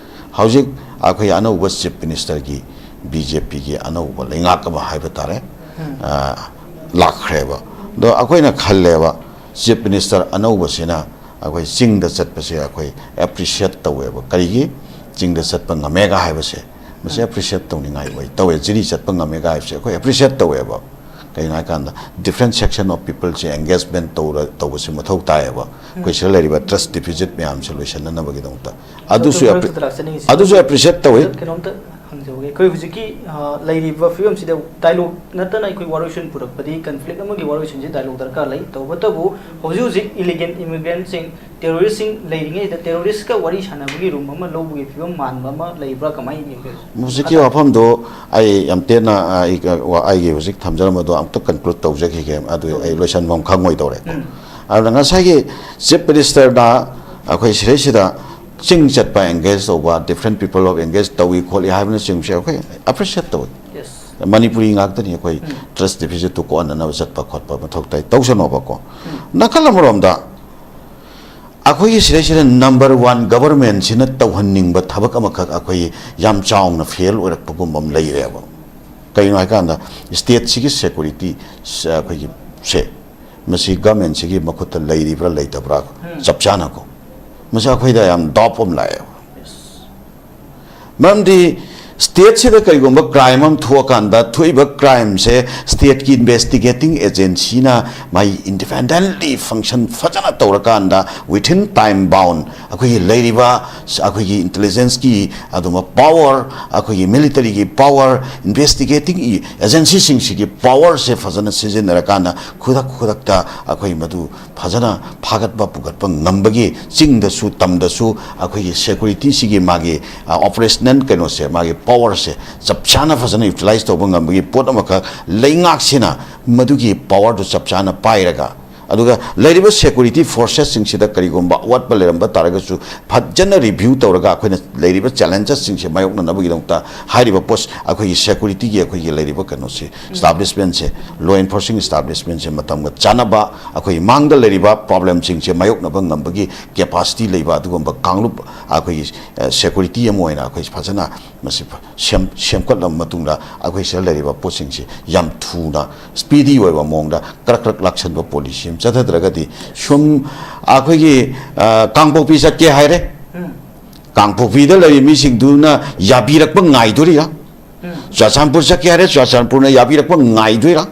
ꯍꯧꯖꯤꯛ ꯑꯩꯈꯣꯏ ꯑꯅꯧꯕ Chief Minister ꯒꯤ, B J P ꯒꯤ ꯑꯅꯧꯕ ꯂꯩꯉꯥꯛ ꯑꯃ ꯍꯥꯏꯕ ꯇꯥꯔꯦ꯫ ꯎꯝ꯫ ꯑ, ꯂꯥꯛꯈ꯭ꯔꯦꯕ꯫ ꯑꯗꯣ ꯑꯩꯈꯣꯏꯅ ꯈꯜꯂꯦꯕ, ꯆꯤꯐ ꯃꯤꯅꯤꯁꯇꯔ ꯑꯅꯧꯕꯁꯤꯅ ꯑꯩꯈꯣꯏ ꯆꯤꯡꯗ ꯆꯠꯄꯁꯦ ꯑꯩꯈꯣꯏ ꯑꯦꯄ꯭ꯔꯤꯁꯤꯌꯦꯠ ꯇꯧꯋꯦꯕ꯫ ꯀꯔꯤꯒꯤ ꯆꯤꯡꯗ ꯆꯠꯄ ꯉꯝꯃꯦꯒ ꯍꯥꯏꯕꯁꯦ, ꯃꯁꯤ ꯑꯦꯄ꯭ꯔꯤꯁꯤꯌꯦꯠ ꯇꯧꯅꯤꯡꯉꯥꯏ ꯑꯣꯏ ꯇꯧꯋꯦ꯫ ꯖꯤꯔꯤ ꯆꯠꯄ ꯉꯝꯃꯦꯒ ꯍꯥꯏꯕꯁꯦ ꯑꯩꯈꯣꯏ ꯑꯦꯄ꯭ꯔꯤꯁꯤꯌꯦꯠ ꯇꯧꯋꯦꯕ꯫ ꯀꯩꯒꯤꯅꯣ ꯍꯥꯏꯀꯥꯟꯗ, ꯗꯤꯐ꯭ꯔꯦꯟ ꯁꯦꯛꯁꯟ ꯑꯣꯐ ꯄꯤꯄꯜꯁꯦ ꯑꯦꯡꯒꯦꯖꯃꯦꯟ ꯇꯧꯔ ꯇꯧꯕꯁꯦ ꯃꯊꯧ ꯇꯥꯏꯌꯦꯕ꯫ ꯑꯩꯈꯣꯏ ꯁꯤꯗ ꯂꯩꯔꯤꯕ ꯇ꯭ꯔꯁ ꯗꯤꯐꯤꯁꯤꯠ ꯃꯌꯥꯝꯁꯦ ꯂꯣꯏꯁꯤꯟꯅꯅꯕꯒꯤꯗꯃꯛꯇ ꯑꯗꯨꯁꯨ ꯑꯗꯨ ꯑꯦꯄ꯭ꯔꯤ- ꯈꯔ ꯈꯛꯇ ꯂꯥꯛꯆꯅꯤꯡꯉꯤꯁꯦ꯫ ꯑꯗꯨꯁꯨ ꯑꯦꯄ꯭ꯔꯤꯁꯤꯌꯦꯠ ꯇꯧꯋꯤ꯫ ꯀꯩꯅꯣꯝꯇ ꯍꯪꯖꯍꯧꯒꯦ꯫ ꯑꯩꯈꯣꯏ ꯍꯧꯖꯤꯛꯀꯤ, ꯑ, ꯂꯩꯔꯤꯕ ꯐꯤꯕꯝꯁꯤꯗ ꯗꯥꯏꯂꯣꯒ ꯅꯠꯇꯅ ꯑꯩꯈꯣꯏ ꯋꯥꯔꯣꯏꯁꯤꯟ ꯄꯨꯔꯛꯄꯗꯤ, ꯀꯟꯐ꯭ꯂꯤꯛ ꯑꯃꯒꯤ ꯋꯥꯔꯣꯏꯁꯤꯟꯁꯤ ꯗꯥꯏꯂꯣꯒ ꯗꯔꯀꯥꯔ ꯂꯩ꯫ ꯇꯧꯕꯇꯕꯨ ꯍꯧꯖꯤꯛ ꯍꯧꯖꯤꯛ ꯏꯂꯤꯒꯦꯜ ꯏꯃꯤꯒ꯭ꯔꯦꯟꯁꯤꯡ, ꯇꯦꯔꯣꯔꯤꯁ꯭ꯇꯁꯤꯡ ꯂꯩꯔꯤꯉꯩꯗ ꯇꯦꯔꯣꯔꯤꯁ꯭ꯇꯀ ꯋꯥꯔꯤ ꯁꯥꯟꯅꯕꯒꯤ ꯔꯨꯝ ꯑꯃ ꯂꯧꯕꯒꯤ ꯐꯤꯕꯝ ꯃꯥꯟꯕ ꯑꯃ ꯂꯩꯕ꯭ꯔꯥ? ꯀꯃꯥꯏꯅ ꯌꯦꯡꯒꯦ? ꯍꯧꯖꯤꯛꯀꯤ ꯋꯥꯐꯝꯗꯣ ꯑꯩ ꯌꯥꯝ ꯇꯦꯟꯅ, ꯑ, ꯑꯩ, ꯑ, ꯋꯥ-, ꯑꯩꯒꯤ ꯍꯧꯖꯤꯛ ꯊꯝꯖꯔꯝꯕꯗꯣ ꯑꯝꯇ ꯀꯟꯀ꯭ꯂꯨꯗ ꯇꯧꯖꯈꯤꯒꯦ, ꯑꯗꯨ ꯑꯩ ꯂꯣꯏꯁꯤꯟꯐꯝ ꯈꯪꯉꯣꯏꯗꯧꯔꯦꯀꯣ꯫ ꯎꯝ꯫ ꯑꯗꯨꯅ ꯉꯁꯥꯏꯒꯤ ꯆꯤꯐ ꯃꯤꯅꯤꯁꯇꯔꯅ ꯑꯩꯈꯣꯏ ꯁꯤꯗꯩꯁꯤꯗ ꯆꯤꯡ ꯆꯠꯄ ꯑꯦꯡꯒꯦꯖ ꯇꯧꯕ, ꯗꯤꯐ꯭ꯔꯦꯟ ꯄꯤꯄꯜ ꯑꯣꯐ ꯑꯦꯡꯒꯦꯖ ꯇꯧꯏ ꯈꯣꯠꯂꯤ ꯍꯥꯏꯕꯅꯆꯤꯡꯕꯁꯦ ꯑꯩꯈꯣꯏ ꯑꯦꯄ꯭ꯔꯤꯁꯤꯌꯦꯠ ꯇꯧꯏ꯫ ꯌꯦꯁ꯫ ꯃꯅꯤꯄꯨꯔꯤ ꯉꯥꯛꯇꯅꯤ ꯑꯩꯈꯣꯏ ꯎꯝ꯫ ꯇ꯭ꯔꯁ ꯗꯤꯐꯤꯁꯤꯠꯇꯨ ꯀꯣꯛꯍꯟꯅꯅꯕ ꯆꯠꯄ ꯈꯣꯠꯄ ꯃꯊꯧ ꯇꯥꯏ, ꯇꯧꯁꯅꯣꯕꯀꯣ꯫ ꯎꯝ꯫ ꯅꯥꯀꯜ ꯑꯃꯔꯣꯝꯗ ꯑꯩꯈꯣꯏꯒꯤ ꯁꯤꯗꯩꯁꯤꯗ ꯅꯝꯕꯔ ꯋꯥꯟ ꯒꯚꯔꯟꯃꯦꯟꯁꯤꯅ ꯇꯧꯍꯟꯅꯤꯡꯕ ꯊꯕꯛ ꯑꯃꯈꯛ ꯑꯩꯈꯣꯏ ꯌꯥꯝ ꯆꯥꯎꯅ ꯐꯦꯜ ꯑꯣꯏꯔꯛꯄꯒꯨꯝꯕ ꯑꯃ ꯂꯩꯔꯦꯕ꯫ ꯀꯩꯒꯤꯅꯣ ꯍꯥꯏꯀꯥꯟꯗ, ꯁ꯭ꯇꯦꯠꯁꯤꯒꯤ ꯁꯦꯀ꯭ꯌꯨꯔꯤꯇꯤ, ꯑꯩꯈꯣꯏꯒꯤ ꯁꯦ, ꯃꯁꯤ ꯒꯚꯔꯟꯃꯦꯟꯁꯤꯒꯤ ꯃꯈꯨꯠꯇ ꯂꯩꯔꯤꯕ꯭ꯔꯥ ꯂꯩꯇꯕ꯭ꯔꯥ ꯎꯝ꯫ ꯆꯞ ꯆꯥꯅꯀꯣ, ꯃꯁꯤ ꯑꯩꯈꯣꯏꯗ ꯌꯥꯝ ꯗꯥꯎꯠ ꯑꯃ ꯂꯥꯛꯑꯦꯕ꯫ ꯌꯦꯁ꯫ ꯃꯔꯝꯗꯤ ꯁ꯭ꯇꯦꯠꯁꯤꯗ ꯀꯔꯤꯒꯨꯝꯕ ꯀ꯭ꯔꯥꯏꯝ ꯑꯃ ꯊꯣꯛꯑꯀꯥꯟꯗ, ꯊꯣꯛꯏꯕ ꯀ꯭ꯔꯥꯏꯝꯁꯦ ꯁ꯭ꯇꯦꯠꯀꯤ ꯏꯟꯚꯦꯁꯇꯤꯒꯦꯇꯤꯡ ꯑꯦꯖꯦꯟꯁꯤꯅ ꯃꯥꯒꯤ ꯏꯟꯗꯤꯄꯦꯟꯗꯦꯟꯠꯂꯤ ꯐꯪꯁꯟ ꯐꯖꯅ ꯇꯧꯔꯀꯥꯟꯗ, ꯋꯤꯊꯤꯟ ꯇꯥꯏꯝ ꯕꯥꯎꯟ ꯑꯩꯈꯣꯏꯒꯤ ꯂꯩꯔꯤꯕ ꯑꯩꯈꯣꯏꯒꯤ ꯏꯟꯇꯦꯂꯤꯖꯦꯟꯁꯀꯤ ꯑꯗꯨꯝꯕ ꯄꯥꯋꯔ, ꯑꯩꯈꯣꯏꯒꯤ ꯃꯤꯂꯤꯇꯔꯤꯒꯤ ꯄꯥꯋꯔ, ꯏꯟꯚꯦꯁꯇꯤꯒꯦꯇꯤꯡ ꯑꯦꯖꯦꯟꯁꯤꯁꯤꯡꯁꯤꯒꯤ ꯄꯥꯋꯔꯁꯦ ꯐꯖꯅ ꯁꯤꯖꯤꯟꯅꯔꯀꯥꯟꯗ, ꯈꯨꯗꯛ ꯈꯨꯗꯛꯇ ꯑꯩꯈꯣꯏ ꯃꯗꯨ ꯐꯖꯅ ꯐꯥꯒꯠꯄ ꯄꯨꯈꯠꯄ ꯉꯝꯕꯒꯤ, ꯆꯤꯡꯗꯁꯨ ꯇꯝꯗꯁꯨ ꯑꯩꯈꯣꯏꯒꯤ ꯁꯦꯀ꯭ꯌꯨꯔꯤꯇꯤꯁꯤꯒꯤ ꯃꯥꯒꯤ, ꯑ, ꯑꯣꯄꯔꯦꯁꯅꯦꯜ ꯀꯩꯅꯣꯁꯦ, ꯃꯥꯒꯤ ꯄꯥꯋꯔꯁꯦ ꯆꯞ ꯆꯥꯅ ꯐꯖꯅ ꯌꯨꯇꯤꯂꯥꯏꯖ ꯇꯧꯕ ꯉꯝꯕꯒꯤ ꯄꯣꯠ ꯑꯃꯈꯛ ꯂꯩꯉꯥꯛꯁꯤꯅ ꯃꯗꯨꯒꯤ ꯄꯥꯋꯔꯗꯨ ꯆꯞ ꯆꯥꯅ ꯄꯥꯏꯔꯒ, ꯑꯗꯨꯒ ꯂꯩꯔꯤꯕ ꯁꯦꯀ꯭ꯌꯨꯔꯤꯇꯤ ꯐꯣꯔꯁꯦꯁꯁꯤꯡꯁꯤꯗ ꯀꯔꯤꯒꯨꯝꯕ ꯑꯋꯥꯠꯄ ꯂꯩꯔꯝꯕ ꯇꯥꯔꯒꯁꯨ ꯐꯖꯅ ꯔꯤꯚ꯭ꯌꯨ ꯇꯧꯔꯒ ꯑꯩꯈꯣꯏꯅ ꯂꯩꯔꯤꯕ ꯆꯦꯂꯦꯟꯖꯦꯁꯁꯤꯡꯁꯦ ꯃꯥꯌꯣꯛꯅꯅꯕꯒꯤꯗꯃꯛꯇ ꯍꯥꯏꯔꯤꯕ ꯄꯣꯁ ꯑꯩꯈꯣꯏꯒꯤ ꯁꯦꯀ꯭ꯌꯨꯔꯤꯇꯤꯒꯤ ꯑꯩꯈꯣꯏꯒꯤ ꯂꯩꯔꯤꯕ ꯀꯩꯅꯣꯁꯦ, ꯏꯁꯇꯥꯕ꯭ꯂꯤꯁꯃꯦꯟꯁꯦ, ꯂꯣ ꯑꯦꯟꯐꯣꯔꯁꯤꯡ ꯏꯁꯇꯥꯕ꯭ꯂꯤꯁꯃꯦꯟꯁꯦ ꯃꯇꯝꯒ ꯆꯥꯟꯅꯕ, ꯑꯩꯈꯣꯏꯒꯤ ꯃꯥꯡꯗ ꯂꯩꯔꯤꯕ ꯄ꯭ꯔꯣꯕ꯭ꯂꯦꯝꯁꯤꯡꯁꯦ ꯃꯥꯌꯣꯛꯅꯕ ꯉꯝꯕꯒꯤ ꯀꯦꯄꯥꯁꯤꯇꯤ ꯂꯩꯕ ꯑꯗꯨꯒꯨꯝꯕ ꯀꯥꯡꯂꯨꯞ ꯑꯩꯈꯣꯏꯒꯤ ꯁꯦꯀ꯭ꯌꯨꯔꯤꯇꯤ ꯑꯃ ꯑꯣꯏꯅ ꯑꯩꯈꯣꯏ ꯐꯖꯅ ꯃꯁꯤ ꯁꯦꯝ-, ꯁꯦꯝꯒꯠꯂꯕ ꯃꯇꯨꯡꯗ ꯑꯩꯈꯣꯏ ꯁꯤꯗ ꯂꯩꯔꯤꯕ ꯄꯣꯠꯁꯤꯡꯁꯤ ꯌꯥꯝ ꯊꯨꯅ, ꯁ꯭ꯄꯤꯗꯤ ꯑꯣꯏꯕ ꯃꯑꯣꯡꯗ ꯀ꯭ꯔꯛ ꯀ꯭ꯔꯛ ꯂꯥꯛꯁꯟꯕ ꯄꯣꯂꯤꯁꯤ ꯑꯃ ꯆꯠꯊꯗ꯭ꯔꯒꯗꯤ, ꯁꯨꯝ ꯑꯩꯈꯣꯏꯒꯤ, ꯑ, ꯀꯥꯡꯄꯣꯛꯄꯤ ꯆꯠꯀꯦ ꯍꯥꯏꯔꯦ, ꯀꯥꯡꯄꯣꯛꯄꯤꯗ ꯂꯩꯔꯤꯕ ꯃꯤꯁꯤꯡꯗꯨꯅ ꯌꯥꯕꯤꯔꯛꯄ ꯉꯥꯏꯗꯣꯔꯤꯔꯥ? ꯆꯨꯔꯥꯆꯥꯟꯄꯨꯔ ꯆꯠꯀꯦ ꯍꯥꯏꯔꯦ, ꯆꯨꯔꯥꯆꯥꯟꯄꯨꯔꯅ ꯌꯥꯕꯤꯔꯛꯄ ꯉꯥꯏꯗꯣꯏꯔꯥ?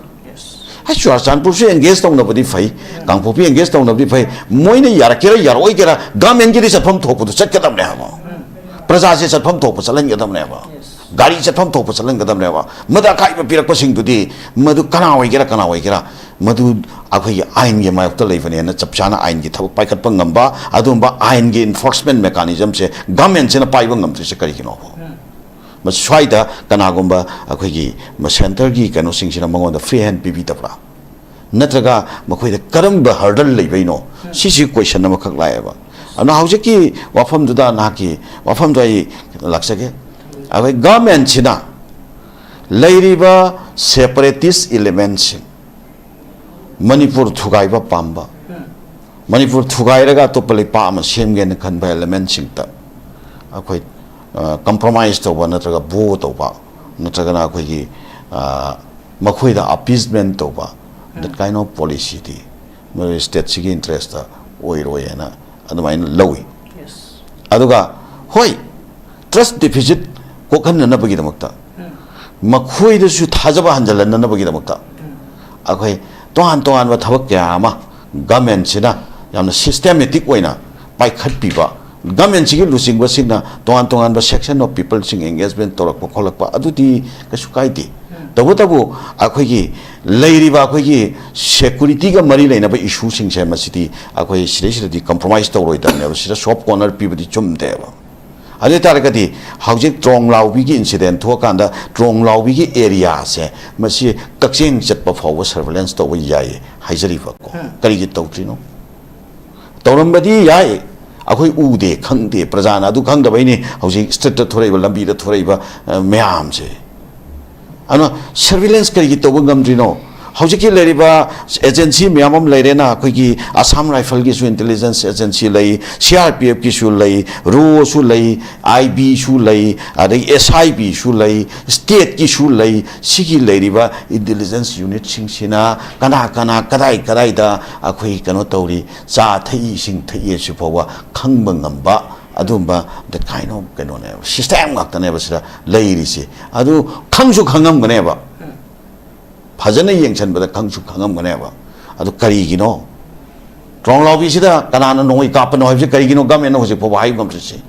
ꯑꯩ ꯆꯨꯔꯥꯆꯥꯟꯄꯨꯔꯁꯨ ꯑꯦꯡꯒꯦꯖ ꯇꯧꯅꯕꯗꯤ ꯐꯩ, ꯀꯥꯡꯄꯣꯛꯄꯤ ꯑꯦꯡꯒꯦꯖ ꯇꯧꯅꯕꯗꯤ ꯐꯩ꯫ ꯃꯣꯏꯅ ꯌꯥꯔꯛꯀꯦꯔꯥ ꯌꯥꯔꯛꯑꯣꯏꯒꯦꯔꯥ, ꯒꯃꯦꯟꯒꯤꯗꯤ ꯆꯠꯐꯝ ꯊꯣꯛꯄꯗꯣ ꯆꯠꯀꯗꯕꯅꯦ ꯍꯥꯏꯕ꯫ ꯄ꯭ꯔꯖꯥꯁꯦ ꯆꯠꯐꯝ ꯊꯣꯛꯄ ꯆꯠꯍꯟꯒꯗꯕꯅꯦꯕ꯫ ꯒꯥꯔꯤ ꯆꯠꯐꯝ ꯊꯣꯛꯄ ꯆꯠꯍꯟꯒꯗꯕꯅꯦꯕ꯫ ꯃꯗꯨ ꯑꯀꯥꯏꯕ ꯄꯤꯔꯛꯄꯁꯤꯡꯗꯨꯗꯤ, ꯃꯗꯨ ꯀꯅꯥ ꯑꯣꯏꯒꯦꯔꯥ, ꯀꯅꯥ ꯑꯣꯏꯒꯦꯔꯥ, ꯃꯗꯨ ꯑꯩꯈꯣꯏꯒꯤ ꯑꯥꯏꯟꯒꯤ ꯃꯥꯌꯣꯛꯇ ꯂꯩꯕꯅꯦꯅ ꯆꯞ ꯆꯥꯅ ꯑꯥꯏꯟꯒꯤ ꯊꯕꯛ ꯄꯥꯏꯈꯠꯄ ꯉꯝꯕ, ꯑꯗꯨꯒꯨꯝꯕ ꯑꯥꯏꯟꯒꯤ ꯏꯟꯐꯣꯔꯁꯃꯦꯟ ꯃꯦꯀꯥꯅꯤꯖꯝꯁꯦ ꯒꯃꯦꯟꯁꯤꯅ ꯄꯥꯏꯕ ꯉꯝꯗ꯭ꯔꯤꯁꯦ ꯀꯔꯤꯒꯤꯅꯣꯕ? ꯃꯁꯤ ꯁ꯭ꯋꯥꯏꯗ ꯀꯅꯥꯒꯨꯝꯕ ꯑꯩꯈꯣꯏꯒꯤ ꯁꯦꯟꯇꯔꯒꯤ ꯀꯩꯅꯣꯁꯤꯡꯁꯤꯅ ꯃꯉꯣꯟꯗ ꯐ꯭ꯔꯤ ꯍꯦꯟ ꯄꯤꯕꯤꯗꯕ꯭ꯔꯥ? ꯅꯠꯇ꯭ꯔꯒ ꯃꯈꯣꯏꯗ ꯀꯔꯝꯕ ꯍꯔꯗꯜ ꯂꯩꯕꯩꯅꯣ? ꯁꯤꯁꯤ ꯀꯣꯏꯁꯟ ꯑꯃꯈꯛ ꯂꯥꯛꯑꯦꯕ꯫ ꯑꯗꯨꯅ ꯍꯧꯖꯤꯛꯀꯤ ꯋꯥꯐꯝꯗꯨꯗ, ꯅꯍꯥꯛꯀꯤ ꯋꯥꯐꯝꯗꯣ ꯑꯩ ꯂꯥꯛꯆꯒꯦ꯫ ꯑꯩꯈꯣꯏ ꯒꯃꯦꯟꯁꯤꯅ ꯂꯩꯔꯤꯕ ꯁꯦꯄꯔꯦꯇꯤꯁ ꯏꯂꯤꯃꯦꯟꯁꯤꯡ, ꯃꯅꯤꯄꯨꯔ ꯊꯨꯒꯥꯏꯕ ꯄꯥꯝꯕ, ꯃꯅꯤꯄꯨꯔ ꯊꯨꯒꯥꯏꯔꯒ ꯑꯇꯣꯞꯄ ꯂꯩꯄꯥꯛ ꯑꯃ ꯁꯦꯝꯒꯦꯅ ꯈꯟꯕ ꯑꯦꯂꯤꯃꯦꯟꯁꯤꯡꯗ ꯑꯩꯈꯣꯏ, ꯑ, ꯀꯝꯄ꯭ꯔꯣꯃꯥꯏꯁ ꯇꯧꯕ ꯅꯠꯇ꯭ꯔꯒ ꯕꯣ ꯇꯧꯕ, ꯅꯠꯇ꯭ꯔꯒꯅ ꯑꯩꯈꯣꯏꯒꯤ, ꯑ, ꯃꯈꯣꯏꯗ ꯑꯄꯤꯁꯃꯦꯟ ꯇꯧꯕ, that kind of policyꯗꯤ ꯃꯣꯏ ꯁ꯭ꯇꯦꯠꯁꯤꯒꯤ ꯏꯟꯇꯔꯦꯁꯇ ꯑꯣꯏꯔꯣꯏ ꯍꯥꯏꯅ ꯑꯗꯨꯃꯥꯏꯅ ꯂꯧꯏ꯫ ꯑꯗꯨꯒ ꯍꯣꯏ, ꯇ꯭ꯔꯁ ꯗꯤꯐꯤꯁꯤꯠ ꯀꯣꯛꯍꯟꯅꯅꯕꯒꯤꯗꯃꯛꯇ, ꯃꯈꯣꯏꯗꯁꯨ ꯊꯥꯖꯕ ꯍꯟꯖꯤꯜꯍꯟꯅꯅꯕꯒꯤꯗꯃꯛꯇ ꯑꯩꯈꯣꯏ ꯇꯣꯉꯥꯟ ꯇꯣꯉꯥꯟꯕ ꯊꯕꯛ ꯀꯌꯥ ꯑꯃ ꯒꯃꯦꯟꯁꯤꯅ ꯌꯥꯝꯅ ꯁꯤꯁꯇꯦꯃꯦꯇꯤꯛ ꯑꯣꯏꯅ ꯄꯥꯏꯈꯠꯄꯤꯕ, ꯒꯃꯦꯟꯁꯤꯒꯤ ꯂꯨꯆꯤꯡꯕꯁꯤꯡꯅ ꯇꯣꯉꯥꯟ ꯇꯣꯉꯥꯟꯕ ꯁꯦꯛꯁꯟ ꯑꯣꯐ ꯄꯤꯄꯜꯁꯤꯡ ꯑꯦꯡꯒꯦꯖꯃꯦꯟ ꯇꯧꯔꯛꯄ ꯈꯣꯠꯂꯛꯄ, ꯑꯗꯨꯗꯤ ꯀꯩꯁꯨ ꯀꯥꯏꯗꯦ꯫ ꯇꯧꯕꯇꯕꯨ ꯑꯩꯈꯣꯏꯒꯤ ꯂꯩꯔꯤꯕ ꯑꯩꯈꯣꯏꯒꯤ ꯁꯦꯀꯨꯔꯤꯇꯤꯒ ꯃꯔꯤ ꯂꯩꯅꯕ ꯏꯁꯨꯁꯤꯡꯁꯦ, ꯃꯁꯤꯗꯤ ꯑꯩꯈꯣꯏ ꯁꯤꯗꯩꯁꯤꯗꯗꯤ ꯀꯝꯄ꯭ꯔꯣꯃꯥꯏꯁ ꯇꯧꯔꯣꯏꯗꯕꯅꯦꯕ, ꯁꯤꯗ ꯁꯣꯐ ꯀꯣꯔꯅꯔ ꯄꯤꯕꯗꯤ ꯆꯨꯝꯗꯦꯕ꯫ ꯑꯗꯨ ꯑꯣꯏ ꯇꯥꯔꯒꯗꯤ ꯍꯧꯖꯤꯛ ꯇ꯭ꯔꯣꯡ ꯂꯥꯎꯕꯤꯒꯤ ꯏꯟꯁꯤꯗꯦꯟ ꯊꯣꯛꯑꯀꯥꯟꯗ ꯇ꯭ꯔꯣꯡ ꯂꯥꯎꯕꯤꯒꯤ ꯑꯦꯔꯤꯌꯥꯁꯦ, ꯃꯁꯤ ꯀꯛꯆꯦꯡ ꯆꯠ-, ꯐꯥꯎꯕ ꯁꯔꯚꯤꯂꯦꯟꯁ ꯇꯧꯕ ꯌꯥꯏ ꯍꯥꯏꯖꯔꯤꯕꯀꯣ꯫ ꯀꯔꯤꯒꯤ ꯇꯧꯗ꯭ꯔꯤꯅꯣ? ꯇꯧꯔꯝꯕꯗꯤ ꯌꯥꯏ, ꯑꯩꯈꯣꯏ ꯎꯗꯦ, ꯈꯪꯗꯦ, ꯄ꯭ꯔꯖꯥꯅ ꯑꯗꯨ ꯈꯪꯗꯕꯩꯅꯤ ꯍꯧꯖꯤꯛ ꯁ꯭ꯇ꯭ꯔꯤꯠꯇ ꯊꯣꯔꯛꯏꯕ, ꯂꯝꯕꯤꯗ ꯊꯣꯔꯛꯏꯕ, ꯑ, ꯃꯌꯥꯝꯁꯦ꯫ ꯑꯗꯨꯅ ꯁꯔꯚꯤꯂꯦꯟꯁ ꯀꯔꯤꯒꯤ ꯇꯧꯕ ꯉꯝꯗ꯭ꯔꯤꯅꯣ? ꯍꯧꯖꯤꯛꯀꯤ ꯂꯩꯔꯤꯕ ꯑꯦꯖꯦꯟꯁꯤ ꯃꯌꯥꯝ ꯑꯃ ꯂꯩꯔꯦꯅ, ꯑꯩꯈꯣꯏꯒꯤ ꯑꯁꯥꯝ ꯔꯥꯏꯐꯜꯒꯤꯁꯨ ꯏꯟꯇꯦꯂꯤꯖꯦꯟꯁ ꯑꯦꯖꯦꯟꯁꯤ ꯂꯩ, ꯁꯤ ꯑꯥꯔ ꯄꯤ ꯑꯦꯐꯀꯤꯁꯨ ꯂꯩ, ꯔꯣꯁꯨ ꯂꯩ, ꯑꯥꯏ ꯕꯤꯁꯨ ꯂꯩ, ꯑꯗꯒꯤ ꯑꯦꯁ ꯑꯥꯏ ꯕꯤꯁꯨ ꯂꯩ, ꯁ꯭ꯇꯦꯠꯀꯤꯁꯨ ꯂꯩ꯫ ꯁꯤꯒꯤ ꯂꯩꯔꯤꯕ ꯏꯟꯇꯦꯂꯤꯖꯦꯟꯁ ꯌꯨꯅꯤꯠꯁꯤꯡꯁꯤꯅ ꯀꯅꯥ ꯀꯅꯥ ꯀꯗꯥꯏ ꯀꯗꯥꯏꯗ ꯑꯩꯈꯣꯏ ꯀꯩꯅꯣ ꯇꯧꯔꯤ, ꯆꯥ ꯊꯛꯏ, ꯏꯁꯤꯡ ꯊꯛꯏ ꯍꯥꯏꯁꯤ ꯐꯥꯎꯕ ꯈꯪꯕ ꯉꯝꯕ ꯑꯗꯨꯝꯕ the kind of ꯀꯩꯅꯣꯅꯦꯕ, ꯁꯤꯁꯇꯦꯝ ꯉꯥꯛꯇꯅꯦꯕ ꯁꯤꯗ ꯂꯩꯔꯤꯁꯦ꯫ ꯑꯗꯨ ꯈꯪꯁꯨ ꯈꯪꯉꯝꯒꯅꯦꯕ, ꯐꯖꯅ ꯌꯦꯡꯁꯟꯕꯗ ꯈꯪꯁꯨ ꯈꯪꯉꯝꯒꯅꯦꯕ꯫ ꯑꯗꯨ ꯀꯔꯤꯒꯤꯅꯣ? ꯇ꯭ꯔꯣꯡꯂꯥꯎꯕꯤꯁꯤꯗ ꯀꯅꯥꯅ ꯅꯣꯡꯃꯩ ꯀꯥꯞꯄꯅꯣ ꯍꯥꯏꯕꯁꯤ ꯀꯔꯤꯒꯤꯅꯣ ꯒꯃꯦꯟꯅ ꯍꯧꯖꯤꯛ ꯐꯥꯎꯕ ꯍꯥꯏꯕ ꯉꯝꯗ꯭ꯔꯤꯁꯤ?